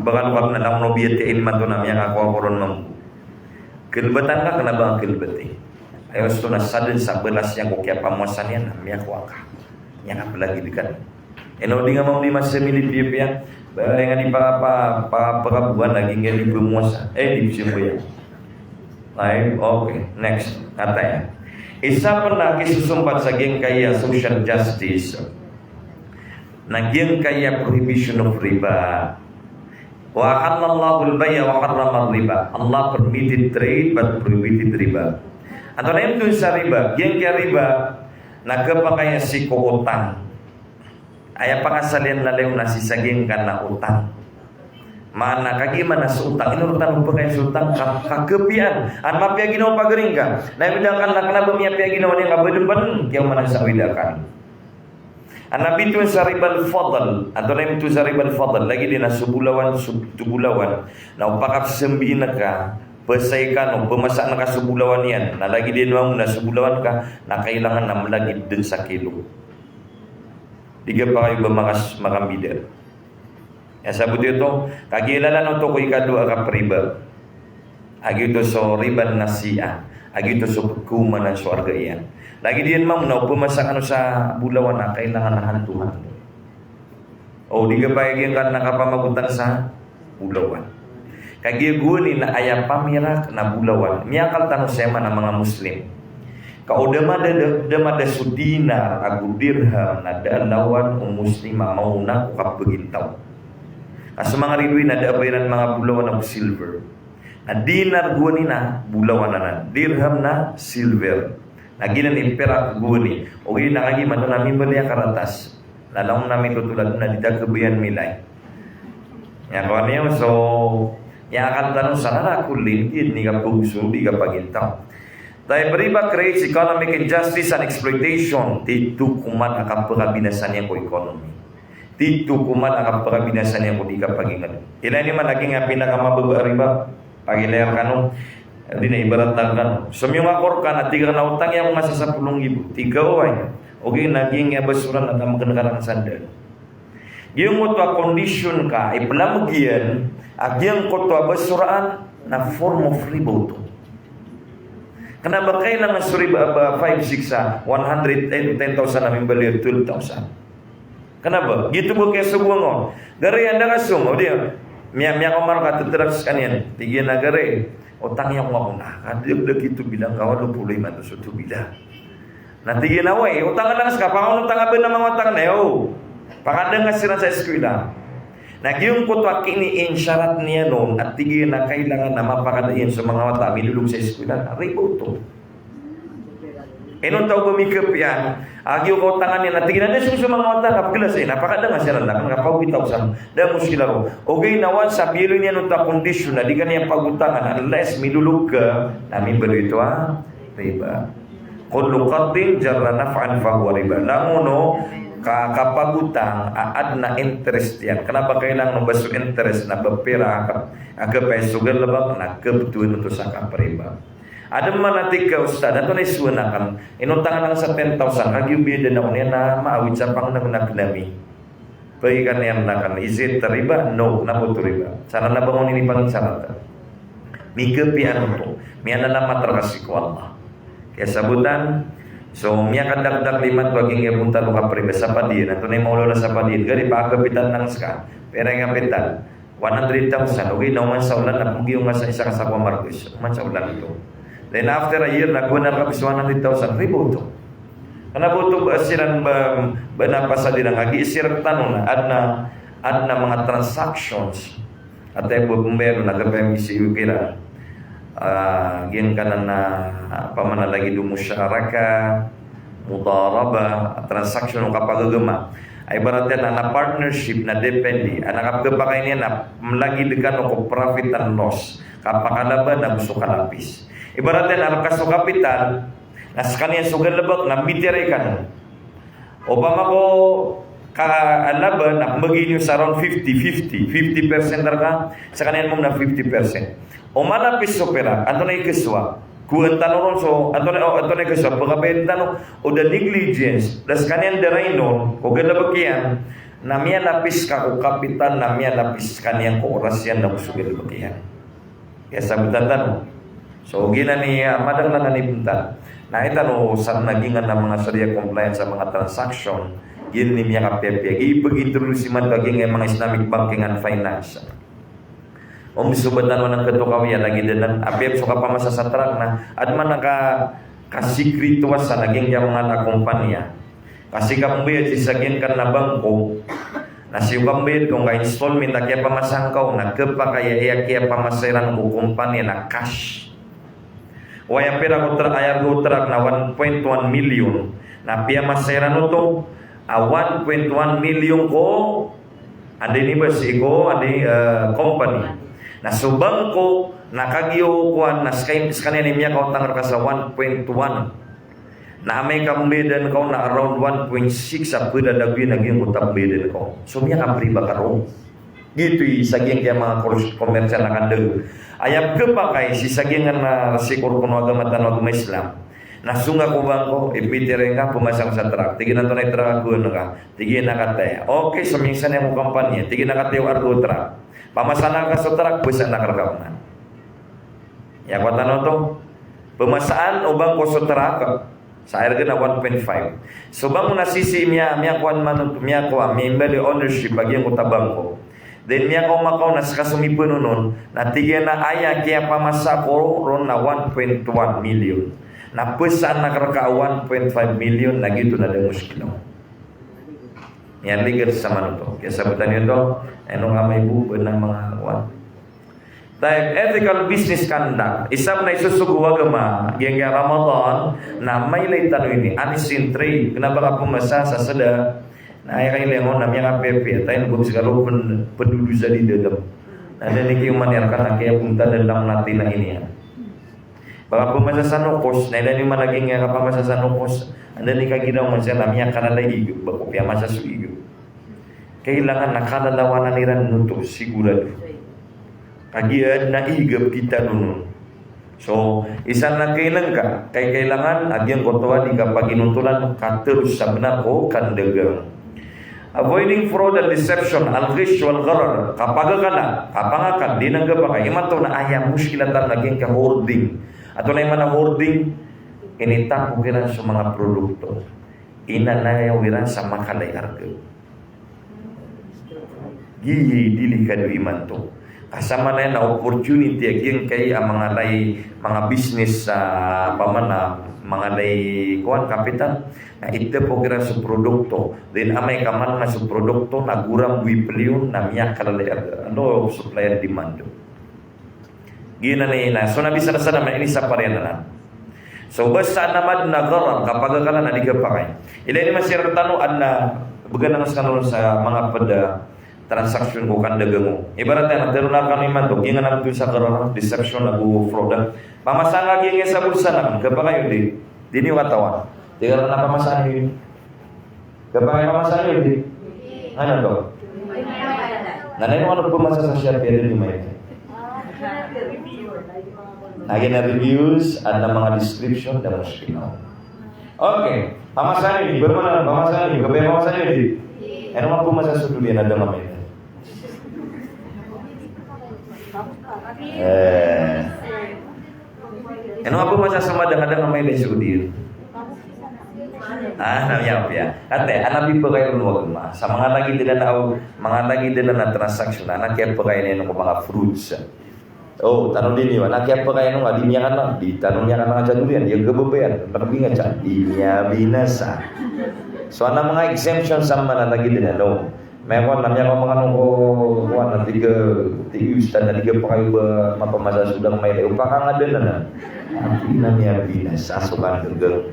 Ba kano kami na langon o biyatiya imanto na miyakakowa ko ron mambo. Kalbatan ka, kna ba kalbati. Aya osto na sadn sa balas iyan ko kiyapamowasa niyan, na miyakowa ka. Miyakaplagid ka. Ino di nga mambo di masamilip iyan. Ba, aya nga di pa, pa, pa, pakaboka na giyangkai di pmowasa. Eh, di pzambayang. Ay, okay. Next. Ataya. Isa pn a kisosompat sa giyangkaya social justice na giyangkaya prohibition of riba. Wa ahallallahu al-bay'a wa harrama riba. Allah permitted trade but prohibited riba. Antonaa i mtoon sa riba? Giyangkaya riba na khapakay sii ko otang. Aya pangasal iyan na limo na sii sa giyangkanan a otang. Maana kagiya maana so otang, ino rktano pakay so otang, ka, kakhapiyaan. An mapiya ginawa pagari ngka. Na ibida akn na kna ba miyapiya ginawa niyan ka ba dn pn kiyaomanan sa ibida akn. An na bitowan sa ribal fadl, antonaa i mtoon sa ribal fadl, lagid iyan a so bolawan, so, so bolawan. Na o pakapsambiin ka, pzai kano, pmasaan ka so bolawan iyan. Na lagid iyan mambo na so bolawan ka, na kailangan na mlagid dn sa kilo. Di ka pakay ba makas-, makambida. Aya sabot oto, kagiya lalan oto ko ikadowa a kapriba. A giyoto so riban nasi'ah. A giyoto so pkhaomanan so arga iyan. Lagid iyan mambo na o pmasa kano sa bolawan na kailangan na hanto-hanto. O di ka pakay giyangkanan a kapamagotang sa bolawan. Kagiya gowani na aya pamirak na bolawan. Miyakal tano sa manga Muslim. Ka o da mada, da, da mada so dinar ago dirham na da a lawan o Muslim a maona ko kapagintaw. Ka so manga ridoay na da a ba iran manga bolawan ago silver. Na dinar gowani na bolawan anan. Dirham na silver. Na giyanan i pirak gowani. Ogaid na kagiya maana na mimbaloy a karatas. Na langon a mitotol a dn na di ta khabayaan milay. Aya kowan iyan, so, aya akal tano sa ala kulli, di, di kapagoso, di kapagintaw. Tayyib, riba creates economic injustice and exploitation. Tito koman a kapakabinasa niyan ko economy. Tito koman a kapakabinasa niyan ko di kapagingd. Ilay niyo man a giyangkai a pinakamababa a riba. Pagilay rkano, di na ibarat na rkano. Somiyong ako rka na tig ka na otang iyan ko nga sa sapolo nggibo. Tig ka oway. Ogaid na giyangkai a basoraan na tamakn ka rakn sa sandal. Giyangkoto a condition ka, iplamg iyan, a giyangkoto a basoraan na form of riba oto. Kna ba kailangan so riba a ba five, six, a one hundred, eh, ten thousand a mimbaloy a twelve thousand. Kna ba? Giyoto ba kiyasogoan on. Gari, anda ka song? O di, miya, miyakowa rka, titrak skaniyan. Tig iyan a gari, otang iyan ko nga ko na. Kadagdag oto bilang ka walo polo imanto so oto bilang. Na tig iyan a, oway, otang anan ska, pakaonot ka ba na manga wata ngka, o. Pakada ngka siran sa eskwela. Na giyangkoto a kini-insyarat niyan on, a tig iyan a kailangan na mapakada iyan so manga wata a milolog sa eskwela. Riba oto. Inonta o ba mikapiya, a giyoto a otangan iyan, na tig iyan a da song so manga wata, kapglas iyan, na pakada ngka siran, na kna ka pawitaw san, da muskila ron. Ogaid na once a biyaloy niyan oto a kondisyon, na di ka niyan pagotangan, unless milolog ka, na mimbaloy oto a riba. Kullu qardin jarra naf'an fahuwa riba. Langon o ka, kapagotang a adn a interest iyan. Kna ba kailangan o ba so interest na ba pira a kap-, a kapaisogal ba, na kaptowan oto sa kapriba. Adn man a tig ka, Ustadh, antonaa i sowa akn? Inotang akn sa ten thousand, kagiya biyadn ako niyan na maawid sa pangnngkn ami. Pagikaniyan akn, is it riba? No, kna ba oto riba. Sa na ba ngka on inipanginsaratan? Mikapiya oto. Miyanalamat rka sii ko Allah. Kasabotan, so, miyakadakdakl imanto a giyangkai a bontal o kapriba sa padiyan. Antonaa i maolaola sa padiyan? Gari, pakakapital akn ska. Pira i kapital? One hundred thousand, ogaid na oman sa olan na pnggiyo ngka sa isa ka sako a margos. Oman sa olan oto. Then after a year na kowan rka pis one hundred thousand, riba oto. Kna ba oto ba siran ba, ba na pasad iran, kagiya sii rktano na, adn a, adn a manga transactions. Atay bo pmbayad na kapamisi iran. Ah, giyangkanan a, apa man a lagid o musharaka, mudaraba, transaction o kapagagama. Ibarat iyan na partnership na depende. An kapakay niyan na mlagid kano ko profit and loss. Kapakalaban ago so kalapis. Ibarat iyan na rka so kapital, na skaniyan so galbk na mitiyarai kano. Opama ko Ka a laba na pmbagi niyo sa around fifty fifty, fifty percent rka, skaniyan mambo na fifty percent. O malapis so pirak, antonaa i khasowa? Kowaan tano ron so, antonaa, o, antonaa i khasowa? Pkabayad tano, o da negligence, da skaniyan da rainon ko galbk iyan, na miyalapis ka ko kapital, na miyalapis skaniyan ko oras iyan na ko so galbk iyan. Aya sabtan tano. So, giyanan i, ah, madakl anan i btad. Na aya tano sa lagid anan a manga Sharia compliance a manga transaction, giyanan i miyakapiyapiya. Giya i pag-introduce imanto a giya manga Islamic banking and finance. Om so ba tano anan khatokawi a lagid anan, apiya so kapamasa sa truck na, adn man a ka-, kasikrito a sa lagid a manga kompanya. Ka sii ka pmbayad sii sa giyangkanan a bangko, na sii ka pmbayad ko ngka installment a kiyapamasa ngka on, na khapakay a aya kiyapamasa iran ko kompanya na cash. Oway, a pirak o truck, aya arga o truck na one point one million. Na piyamasa iran oto a one point one million ko, anda ini ba sii ko, anda ini, eh, company. Na so bangko, na kagiya o kowan, na skay-, skaniyan i miyakaotang rka sa one point one. Na amay ka mbayadan ka on na around one point six a pd a dago iyan a giyangkoto a mbayadan ka on. So miyakapriba ka roo. Giyoto i sa giyangkaya manga kors-, komersyal a kandago. Aya pkhapakay sii sa giyangkanan a sii ko rokon o agama tano a agama Islam. Na song ka ko bangko, ipitira ngka, pmasa ngka sa truck. Tig iyan a antonaa i truck a gowaan ka? Tig iyan a Kataya. Okay, so miyangsan iyan ko kampanya. Tig iyan a Kataya o arga o truck. Pamasan ka so truck, pmasaan ka rka oman. Aya kowan tano oto. Pmasaan o bangko so truck sa aya arga na one point five. So bangko na sisii miya, miyakowa man, miyakowa, mimbali ownership a giyangkoto a bangko. Then miyakaoma ka on na ska so mipn on, na tig iyan a aya kiyapamasa ko ron na one point one million. Na pmasaan ka rka a one point five million, na giyoto na da muskila. Aya legal sa manoto. Kiyasabtan iyan oto, ino nga may bubo na manga kowan. Tayyib, ethical business conduct. Isa pn a isosogo o agama, giyangkaya Ramadan, na mailay tano ini, honest in trade. Kna ba ka pmasa sa sda, na aya kailangan on na miyakapiyapiya, tayyib, ko skalo pn, pndodosa di dalm. Na da ini kiyoman iyan rka na kiyabontal a langon a tina ini iyan. Ba ka pmasa sa nokos, na ilay niyo man a giyangkaya kapamasa sa nokos, anda ini kagiraw man siya na miyakalala i igp, ba ko piyamasa so igp. Kailangan na kalalawanan iran oto, sigurado. Kagiya adn a igp kita donon. So, isa na kailangan ka, kay kailangan a giyangkoto a di kapaginontolan, katharo sa bnar ko kandagang. Avoiding fraud and deception, al-ghish wal-gharar, kapagakala, kapangakal, di nggapakay, imanto na aya muskila tano na giyangkaya hoarding. Antonaa i maana hoarding, initapok iran so manga produkto. Inanayaw iran sa makalay arga. Giya i delikado imanto. Ka samanaya na opportunity a giyangkai a manga lay, manga business, ah, opama na manga lay kowan, kapital, na itapok iran so produkto. Then amay ka marna so produkto na goran bo i peliyo na miyakalala i arga. Anda o supply and demand. Giyanan i na so Nabi sallallahu alaihi wasallam na inisapar iyan anan. So basta adn a madn a gharar, kapagakala na di kapakay. Ilay niyo man sii rktano, adn a bgan a skano sa manga pd a transaction ko kandagang o. Ibarat iyan na tharoon akn imanto, giyanan a mtharoon sa gharar, deception ago fraud. Pamasa ngka giyangkaya sa bolsa akn, kapakay o di? Di niyo katawan. Tig iran a pamasa niyo. Kapakay pamasa niyo di? Ngano to? Ngano, ino kano pmasa sa Shopee, adn i mailay? Na giyanan a reviews, adn a manga description, da muskila. Okay. Pamasa niyo di? Ba man a pamasa niyo? Kapakay pamasa niyo di? Ino kano pmasa so doliyan, adn a mailay? Eh. Ino kano pmasa so madang, adn a mailay so doliyan? Ah, na miyapiya. Ati, adn a pipakay ron o agama. Sa manga lagid anan a, manga lagid anan a transaction, adn a kiyapakay niyan ko manga fruits. O, tano di niyo, adn a kiyapakay niyan, di miyakan, di tano miyakan sa doliyan, di kababayaan, pagabinasa, di miyabinasa. So, adn a manga exemption sa manga lagid anan, no? Miyakawan na, miyakawan ko, kowan na, tig a, tig a ustadh na di kapakay o ba mapamasa so da a mailay, o pakangada anan. Di na miyabinasa so kandagang.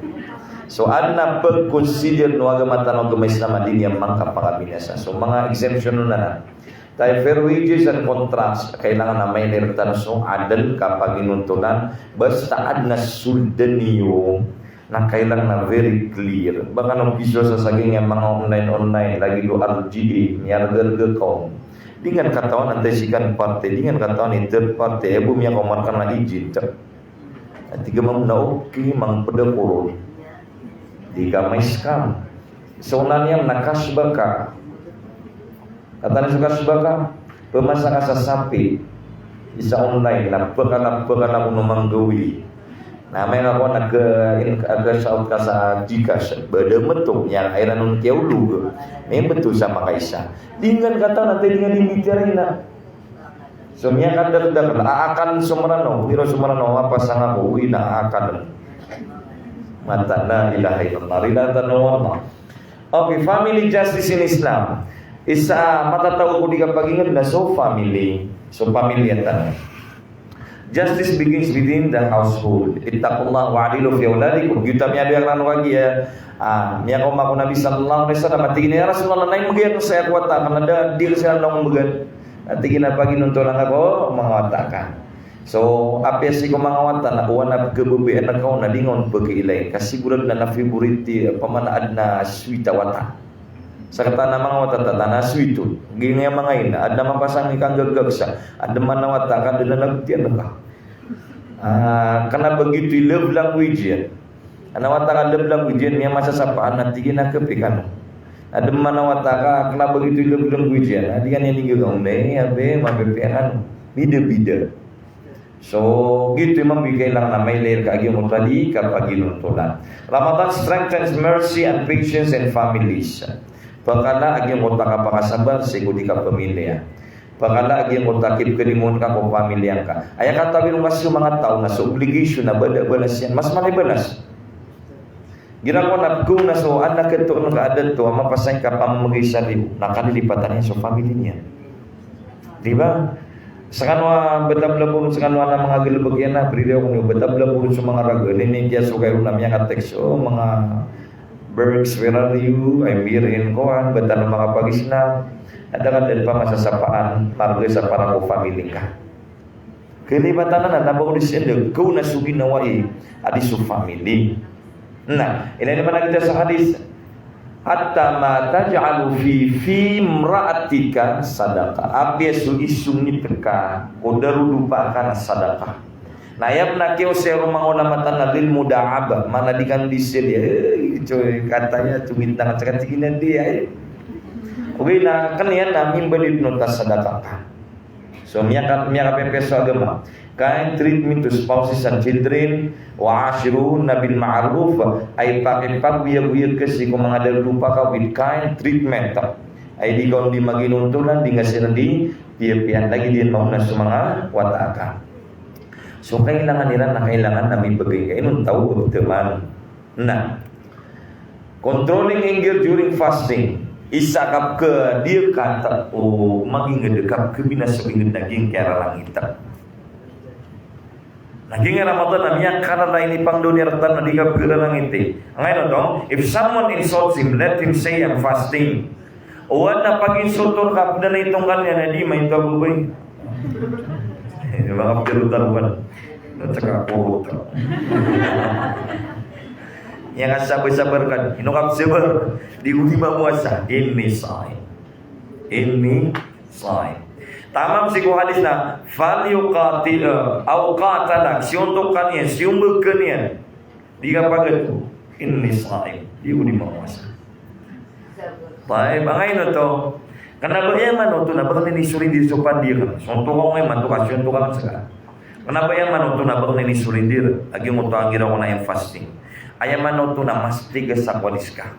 So, adn a pag-consider o agama tano a agama Islam a di niyan mangkapakabinasa. So, manga exemption on anan. Tayyib, fair wages and contracts, kailangan a mailay rktano so adn a kapaginontolan, basta adn a sold niyo Na kailangan na very clear. Ba kano piso sa saging a manga online-online, lagid o R G A, miyargarga kaon. Di ngka katawan antaa i second party, di ngka katawan i third party, aya bo miyakaoma rka na agent. Ati ka mambo na okay, mangpd ako ron. Di ka ma-scam. So, na niyan na cash back ka. Katawan i so cash back ka, pmasa ka sa Shopee, isa online, na pkana, pkana ko no manggawii. Na amay ka ko na ke-, ke-shout ka sa GCash, ba da mto, niyan iran on kiyaolog. Mimbto sa makaisa. Di ngka katawan antaa i di ngka di mbitiyarai na. So, miyakadakdakl, aakan so Mranaw, piro so Mranaw, mapasang ako, oway na aakan. Mataan, la ilaha illallah, rilatan o Allah. Okay, family justice in Islam. Isa a matataw ko di kapagingd na so family. So family a tano. Justice begins within the household. Ittaqullaha wa'dilu fi awladikum. Giyoto a miyadowa akn rkano kagiya, ah, miyakaoma ko Nabi sallallahu alaihi wasallam. Tig iyan, "Ya Rasulullah, na imbgay akn sa aya ko wata akn, na da, di akn sa aya on mbgan." Tig iyan a paginontolan ka ko manga wata ka. So, apiya sii ko manga wata na o anak a babay a anak ka on na di ngka on pkiilay. Ka sigurado na na-favorite, opama na adn a sweet a wata. Sa katawan a manga wata, tataan a sweet on. Giya manga ina, adn a mapasang i kanggagag sa. Adn man a wata ka, adn a lagid iyan ka. Ah, kna ba giyoto i love language iyan. Adn a wata ka love language iyan, miyamasasapaan na tig iyan a kapi kano. Adn man a wata ka, kna ba giyoto i love language iyan. Na tig iyan a inggagaw, mbe, abe, mapipiya kano. Bida-bida. So, giyoto i mambo i kailangan a mailay rka a giyangkoto a di kapaginontolan. Ramadan strengthens mercy and patience in families. Pkala a giyangkoto a kapakasabar sii ko di kapamilya. Pkala a giyangkoto a kipkhalimoon ka ko pamilya ngka. Aya katawi ron ka so manga taw na so obligation na bada balas iyan. Mas mala i balas. Igira ko na pkaona so anak a toon ka a dato a mapasang i kapamamgay sa liyo, na kalilipatan iyan so family niyan. Di ba? Skano a bata blabor, skano a na manga galbk iyan a, brida ko niyo, bata blabor so manga raga, ini kiyasoga iron a miyaka-text, o manga Berks, where are you? I'm here in kowan, bata no makapagisna. Adn a kadn pamasasapaan, margn sa para ko family ngka. Kalipatan anan na ba ko di sii, kaona so ginawa i, a di so family. Na, ilay niyo man a giyoto sa hadis. Hatta ma taj'alu fi, fi imra'atika sadaqah. Apiya so isong i pka ko darodopa ka na sadaqah. Na aya pn a kiyaosay ron o manga ulama tano na lil muda'abah, maana di kano di sii, eh, coy, kataya, tumintang, tsaka tig iyan a di, ay. Ogaid na, kna iyan na mimbalid on ta sadaqah ka. So, miyaka-, miyakapiyapiyas so agama. Kind treatment to spouses and children, wa ashiruhunna bil ma'ruf, ay pakipagoyagoyag ka sii ko manga darodopa ka with kind treatment. Ay di ka on di maginontolan, di ngka siran di piyapiyaan, lagid iyan maona so manga wata ka. So, kailangan iran na kailangan a mibgay ka. Ino taw, teman. Na, controlling anger during fasting. Isa ka pkadiyakat o magingd, ka pkabinasa o ingd na giyangkaya rarangit. Na giyangkaya Ramadan na miyakararangit i pangdao niyan rktano na di ka pkhararangiti. Angkaino oto, if someone insults him, let him say, "I'm fasting." O adn a pag-insulto rka, pd a ito ngka niyan a di maito a babay. Eh, manga pd a rotaro kan. Na tsaka ko rotaro. Aya kasabar-sabar ka, ino ka pzabar? Di ko di mamowasa. Inni saim. Inni saim. Tamam sii ko hadis na, falyuqatil, eh, aw qatalak, siyontok ka niyan, siyombag ka niyan. Di ka pagato. Inni saim. Di ko di mamowasa. Tayyib, angkaino oto. Kna ba aya maana oto na ba kn ini suridir so pandiya ka. Siyontok ka, aya maana oto ka, siyontok ka sa. Kna ba aya maana oto na ba kn ini suridir a giyangkoto a igira ko na aya fasting. Aya maana oto na mas tigas a kawalis ka.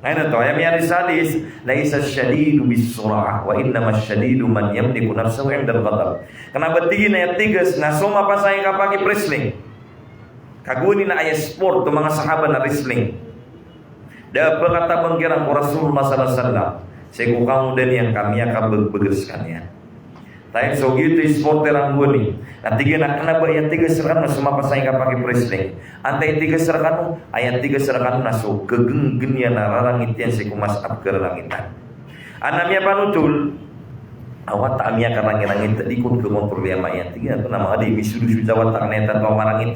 Angkaino oto, aya miyaaloy sa hadis, "Laisa ash-shadidu bis-sur'ah, wa innama ash-shadidu man yamliku nafsahu 'indal ghadab." Kna ba tig iyan a aya tigas na so mapasang i kapakipwrestling. Kagiya na aya sport o manga sahaba na wrestling. Da a pkatabang kiran ko Rasulullah sallallahu alaihi wasallam. Sii ko kangoda niyan ka miyakabagbagr skaniyan. Tayyib, so giyoto i sport iran gowani. Na tig iyan a kna ba aya tigas rkano na so mapasang i kapakipwrestling. Antaa i tigas rkano, aya tigas rkano na so kagnggnn iyan a rarangit iyan sii ko mas a pkhararangitan. Adn a miyapanotol a wata a miyakarangirangit, di kon khakontrol i ama iyan. Tig iyan a oto na manga di misodosodo sa wata, kna iyan tanto a marangit.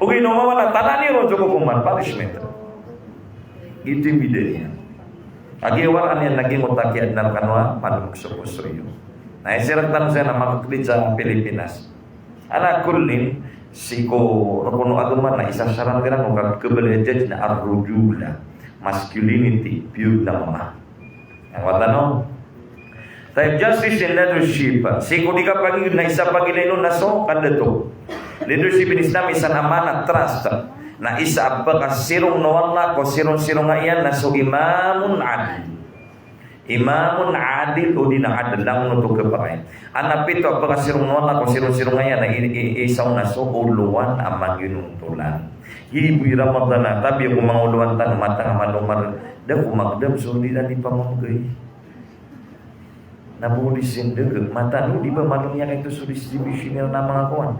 Ogaid na mama na tanani ron so kokoman, punishment. Giyoto i bida niyan. Kagiya waraan iyan na giyangkoto a kiyaadna rkano a malomog so poso iyo. Na isii rktano saya na makaklit sa Pilipinas. Ala kullin, sii ko rokon o agama na isa sharat iran o kabaloy a judge na ar-rujula, masculinity, biyog na mama. Aya wata no. Tayyib, justice in leadership. Sii ko di kapagilay na isa pagilay on na so kandato. Leadership in Islam isa na mana trust. Na isa a pkasirong o Allah ko sirong-sirong iyan na so imamun adil. Imamun adil, odi na adil, langon oto kapakay. Adn a pito a pkasirong o Allah ko sirong-sirong iyan na i-, i-, isa on na so olowan a maginontolan. Giya bo i Ramadan a tabiya ko manga olowan tano, matag a malomar, da ko magdam so di iran di pamamgay. Na bo di sindeg, matag o di ba malomar iyan kaito so distribution iran a manga kowan.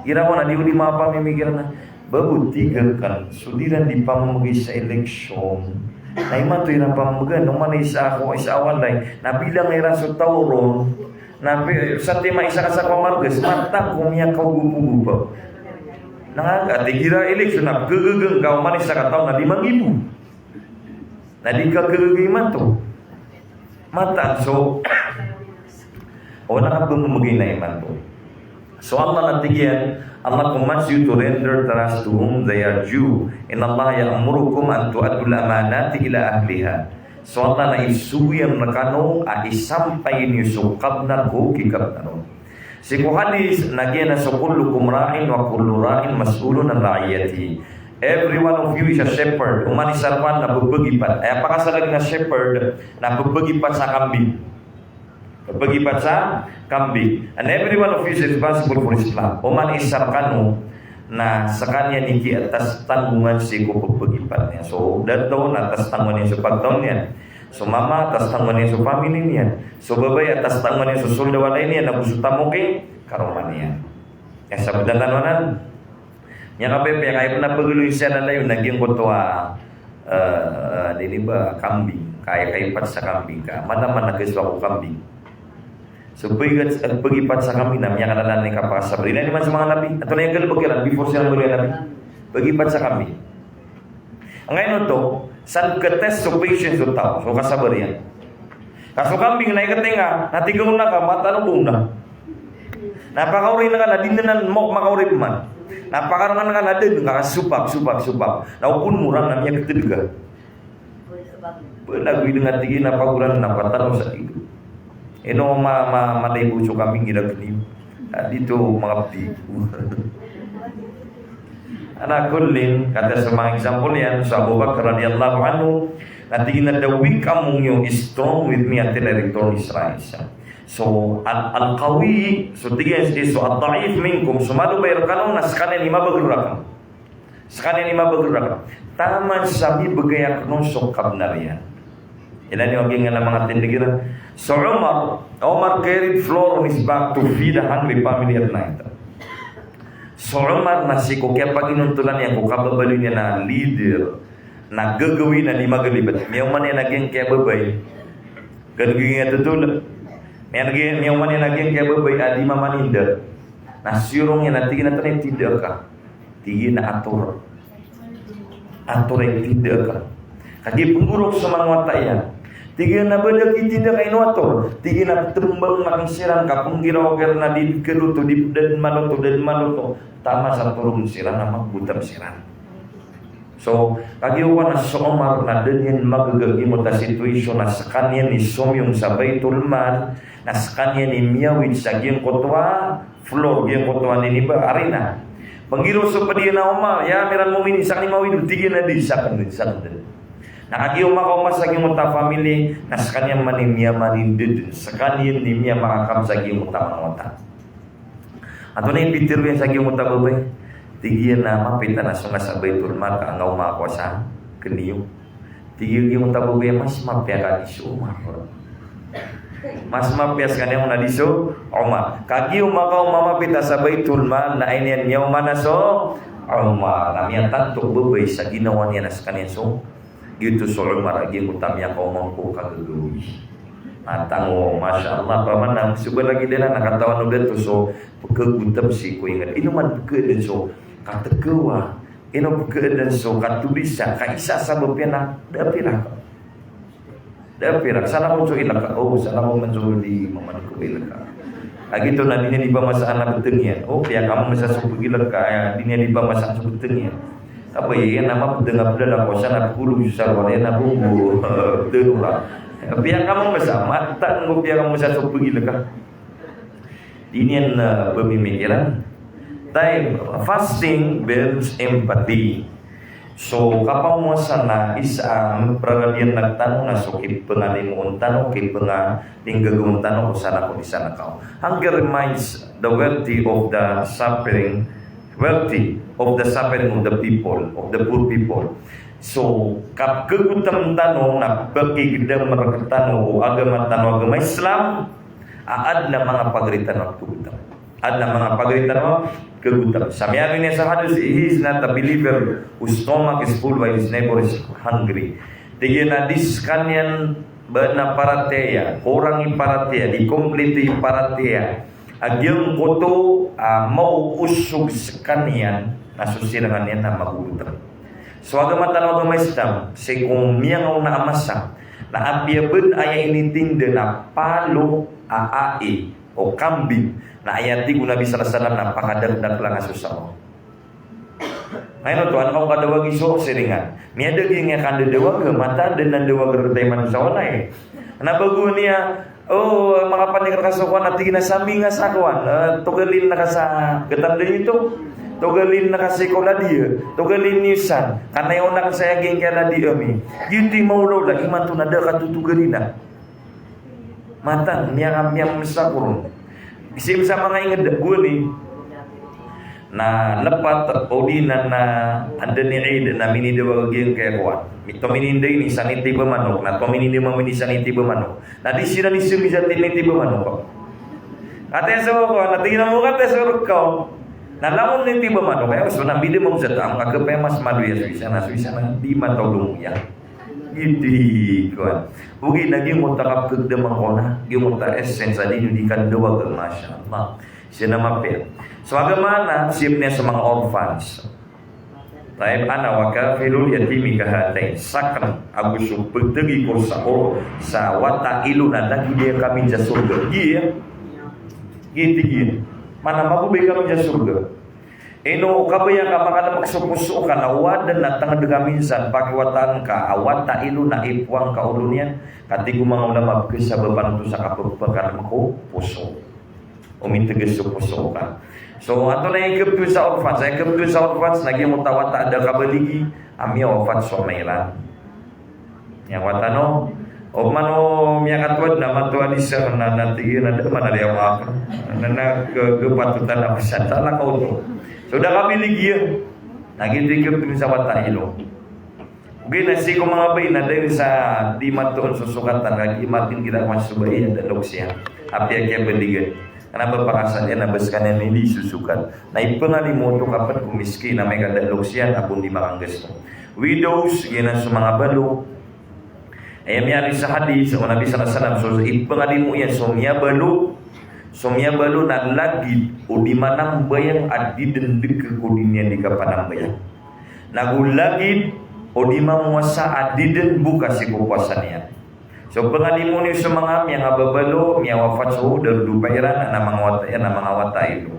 Iran ko na di o di mapamimigir na. Ba bo tig akn, so di iran di pamamgay sa election. Na imanto iran pamamgay, oman isa ko, isa a walay. Na bilang iran so taw ron. Na pi-, satiman isa ka sa kowan a margas, matag ko miyakaogopogopa. Na nga, tig iran election, na gagagang ka oman isa ka taw na lima nggibo. Na di ka gagagang imanto. Matag so, o na ka pamamgay na imanto. So Allah na tig iyan, Allah commands you to render trust to whom they are due. Inna Allah ya'murukum an tu'addul amanati ila ahliha. So Allah na isogo iyan rkano a isampay niyo so kabnar ko kikabnar on. Sii ko hadith na giyanan so kullukum ra'in wa kullu ra'in mas'ulun an ra'iyatihi. Every one of you is a shepherd. Oman isa rkano na pphgipat. Aya pakasalag na shepherd na pphgipat sa kambing. Pphgipat sa kambing. And every one of you is responsible for his flock. Oman isa rkano na skaniyan i kiyatas tanggongan sii ko pphgipat niyan. So, dato na tas tanggongan iyan so pagtaw niyan. So mama, tastangon iyan so family niyan. So babay, tastangon iyan so sold a walay niyan, ago so tamok i karoma niyan. Aya sabot tano anan. Miyakapepe, kaya pn a pagaloy siya na layon na giyangkoto a, eh, eh, di ini ba, kambing. Kaya kaipat sa kambing ka. Mana man a keso ako kambing. So, pag-, pagipat sa kambing na miyakalalan i kapakasabar. Ilay niyo man so manga nabi. Antonaa i galbk iran before siran mbaloy a nabi? Pagipat sa kambing. Angkaino oto, san ketest so patience o taw, so kasabar iyan. Ka so kambing na ikatenga, na tig a ona ka, mataan o ba ona. Na pakaori ngka na di dn anan makaori pman. Na pakarengan ngka na da dn ngka, sopak, sopak, sopak. Na opama na miyaketd ka. Ba na go idng a tig iyan a pagoran na patanong sa tig. Ino ma-, ma-, malay bo so kambing iyan a kniyo. Na di oto makapdi. Ala kullin, katii sa manga example iyan, so Abu Bakar radiyallahu anhu, na tig iyan a the weak among you is strong with me until I return his rights. So, al-, al-qawi, so tig iyan, so ad-da'if minkum, so malobay rkano, na skaniyan i mabagr rakn. Skaniyan i mabagr rakn. Taman sa mibgay akn on so kabnar iyan. Ilay niyo a giyangkanan a manga tindg iran. So Umar, Umar carried flour on his back to feed a hungry family at night. So Umar na sii ko kiyapaginontolan iyan ko kababaloy niyan a leader, na gagawii na di magalibt. Miyaoma niyan a giyangkaya babay. Gagawii niyan a totol. Miyan-, miyaoma niyan a giyangkaya babay a di mamaninda. Na siyorong iyan a tig iyan a, "Antonaa i tinda ka?" Tig iyan a ator. Ator i tinda ka. Kagiya pnggorok so manga wata iyan. Tig iyan a ba da kitinda ka ino ator. Tig iyan a tmbang akn siran ka pnggiraw akn iran a di kaloto, di, da dn maloto, da dn maloto. Taman sa torogn siran a magbotam siran. So, kagiya owa na so Umar na da niyan magaga giyangkoto a situation a skaniyan i somiyong sa Baitul Mal, na skaniyan i miyawid sa giyangkoto a floor, giyangkoto a nini ba, arena. Pnggiraw so pd iyan a Umar, "Ya Amiral Mu'minin, sakn i mawid?" Tig iyan a di, sakn, sakn dn. Na kagiya makaoma sa giyangkoto a family, na skaniyan man i miyamaninda dn, skaniyan i miyamakakam sa giyangkoto a manga wata. Antonaa i pitharo iyan sa giyangkoto a babay? Tig iyan a mapita na so nga sa Baitul Mal ka angkaoma ako sa kniyo. Tig iyan a giyangkoto a babay a mas mapiya ka di so Umar. Mas mapiya skaniyan a di so Umar. Kagiya makaoma mapita sa Baitul Mal na aya niyan miyaoma na so Umar. Na miyatanto o babay sa ginawa niyan a skaniyan so Giyoto so Umar a giyangkoto a miyakaoma ko kagagawii. Mataan o, masha Allah, paman na so ba lagid iran na katawan o ba oto so pkhagotam sii ko ingd. Ino man pkhaadn so katkawa, ino pkhaadn so katolisa, ka isa a sabap iyan na da a pirak. Da a pirak, salakaw so ilk ka, o, salakaw man so di maman ko ilk ka. A giyoto na di niyan di pamasaan a btng iyan. O, piyakammsa so pagilk ka, aya, di niyan di pamasaan so btng iyan. Aba iyan a mapd a pd a lakaw sa na pkholog so sarwal iyan a bo, bo, btng ra. Piyakammsa, mataan ko piyakammsa so pagilk ka. Di niyan, eh, pmimikiran. Time, fasting builds empathy. So, kapamowasa na isa a mpraradiyan rktano na so kipngalimoon tano, kipngalinggagaon tano ko salakaw i salakaw. Hunger reminds the wealthy of the suffering, wealthy of the suffering of the people, of the poor people. So, kapkhagotam tano na pkhigdam rktano o agama tano a agama Islam, a adn a manga pagari tano a pkhagotam. Adn a manga pagari tano a pkhagotam. Sa miyaaloy niyan sa hadith, "He is not a believer whose stomach is full while his neighbor is hungry." Tig iyan a di skaniyan ba na paratiyaya, korang i paratiyaya, di komplito i paratiyaya a giyangkoto a maoosog skaniyan na so sirangan iyan na magogotam. So agama tano a agama Islam, sii ko miyangaona a masa, na apiya ba dn aya initinda na palo a ai o kambing, na aya tig o Nabi sallallahu alaihi wasallam na pakadakdakla ngka so sabaw. Ngayon oto, an ka kadawagi so siringan. Miyada giyangkaya kandadawag, mataan dn a dawag rktano man sa walay. Na bago niyan, o, makapanik rka so kowan, na tig iyan a sambi ngka sa kowan, eh, togalin ngka sa gtanda nito. Togalin ngka sii ko ladiya. Togalin niyo san. Kna i onak saya giyangkaya ladiya ami. Giyoto i maolaola, imanto na da katotogalina. Mataan, miyaka-, miyamsa ko ron. Sii sa manga ingd, gowani. Na lepat o di na, na anda ni Eid na minidawag a giyangkaya kowan. Mito minindawag ini sa nitiba manok, na to minindawag ini sa nitiba manok. Na di siran di sumisa ti nitiba manok. Kati so kowan, na tig iyan a mo kati so rekaw. Na langon nitiba manok, kaya so na bida mo sa tam, ka kepaya mas mado iya so isa na, so isa na di mataw domo iya. Giti kowan. Ogaid na giyoto a kapekegdaman ko na, giyoto a essence a di niyo di kandawag, masha Allah. Siya na mapiya. So agama na, siyap niyan so manga orphans. Tayyib, ana wa kafilul yatimi kahatain. Saken ago so petegi ko sa or-, sa wata ilo na lagid iyan kami sa sorga. Giya. Giti giya. Mana mago ba kami sa sorga. Ino, kabaya ka makadem ko so poso ka na o aden a tenged ka minsan, pakiwataan ka a wata ilo na ipoan ka olo niyan, ka tig o manga ulama, pekesabapan oto sa kapepekadem ko poso. O miteges so poso ka. So, antonaa i kebetowan sa orphans? Sa kebetowan sa orphans, na giyoto a wata a da kabaligi, a miyawafat so ama iran. Miyawafat ano, o mano miyakatowad na matowa di sa na, na tig iyan a da man a liyawa ka. Na, na ke-, kepatotan a pasal, talakaw oto. So, da kabaligi iyan. Na giti kebetowan sa wata ilo. Ogaid na sii ko manga bai na da iyan sa di matoon so sokatan, ka giya matin gila ko so bai a da loks iyan. Apiya kiyabaligan. Kena ba pakasad iyan na ba sekaniyan i di sosokat. Na ipengalimo oto kaped ko miskin, amay ka da loks iyan, ago di makanggasto. Widows, giyanan so manga balo. Aya miyaaloy sa hadith o Nabi sallallahu alaihi wasallam, so ipengalimo iyan so miyabalo, so miyabalo na lagid o di manambayang a di den deke ko di niyan di kapanambayang. Nago lagid o di mamowasa a di den boka sii ko powasa niyan. So pengalimo niyo so manga miyangababalo, miyawafat so darodopa iran, na manga wata iran, na manga wata ilo.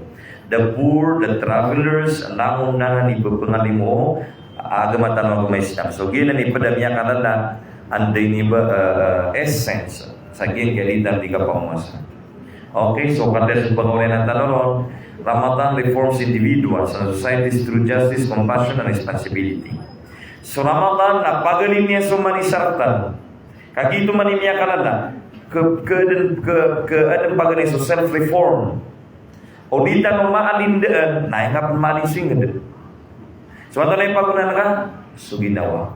The poor, the travelers, langon anan i pepengalimo a agama tano a agama Islam. So giyanan i ped a miyakalala, anda ini ba, eh, essence sa giyangkaya di tano di kapamowasa. Okay, so kada so pagawalinan tano ron, Ramadan reforms individuals and societies through justice, compassion, and responsibility. So Ramadan na pagalin iyan so mani sartan. Kagiya oto man i miyakalala, ke, ke, ke, ke, aden paganay so self-reform. O di tano maalin daan, na aya ngka pen maalin so inged. So antonaa i pagonan ka? So ginawa.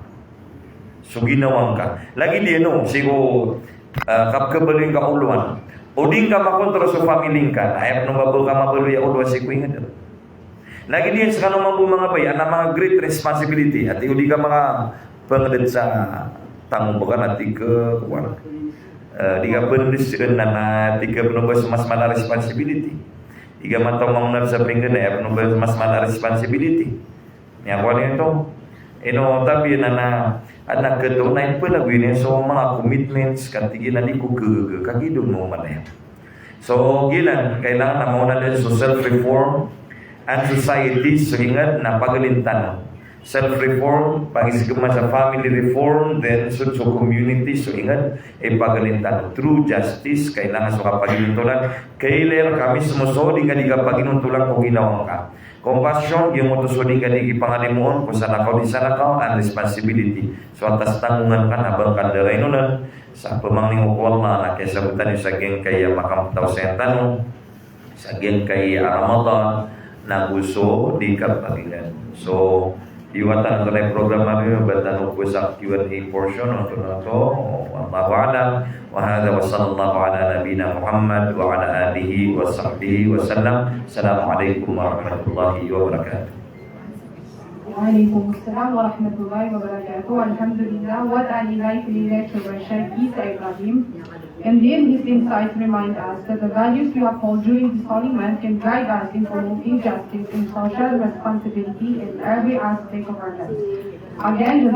So ginawa ngka. Lagid iyan o, sii ko, ah, kapkhabaloy ngka olowan. O di ngka makontrol so family ngka, na aya pen o ba bo ka mabaloy a olowan sii ko inged. Lagid iyan sekano mambo manga bai, aden a manga great responsibility. Ati o di ka makapenged sa tango baka na tig ka, kowan. Eh, di ka pendes na, na tig ka pen o ba so mas mala a responsibility. Di ka mataw mangonar sa pinggan, aya pen o ba so mas mala a responsibility. Aya kowan oto. Ino, tapi na, na, aden a ketoon na ipelagoy iyan so manga commitments, ka tig iyan a di ko kegege, kagiya domo man iyan. So, giyanan, kailangan na maona den so self-reform and society, so inged na pagalin tano. Self-reform, pangizgema sa family reform, then so, so community, so inged, eh, pagalin tano. Through justice, kailangan so kapaginontolan, kailay rka mismo so di ngka di kapaginontolan ko ginawa ngka. Compassion, giyoto so di ngka di kipangalimoon ko salakaw di salakaw, and responsibility. So atas tanggongan ka na ba ngka den rainonen, sa pemangni ko Allah na kiyasabotan iyo sa giyangkaya makaptaw sa tano, sa giyangkaya Ramadan, na go so di kapagingan. So, diwatan antonaa i program ami, ba tano go sa Q and A portion, antonaa oto, wallahu a'lam. Wa hadha wa sallallahu ala nabiyyina Muhammad wa ala alihi wa sahbihi wa sallam. Assalamu alaikum warahmatullahi wabarakatuh. Wa alaikum assalam warahmatullahi wabarakatuh. Alhamdulillah. What an enlightening lecture by Sheikh Isa Ibrahim. Indeed, his insights remind us that the values we uphold during this holy month can guide us in promoting justice and social responsibility in every aspect of our lives. Again,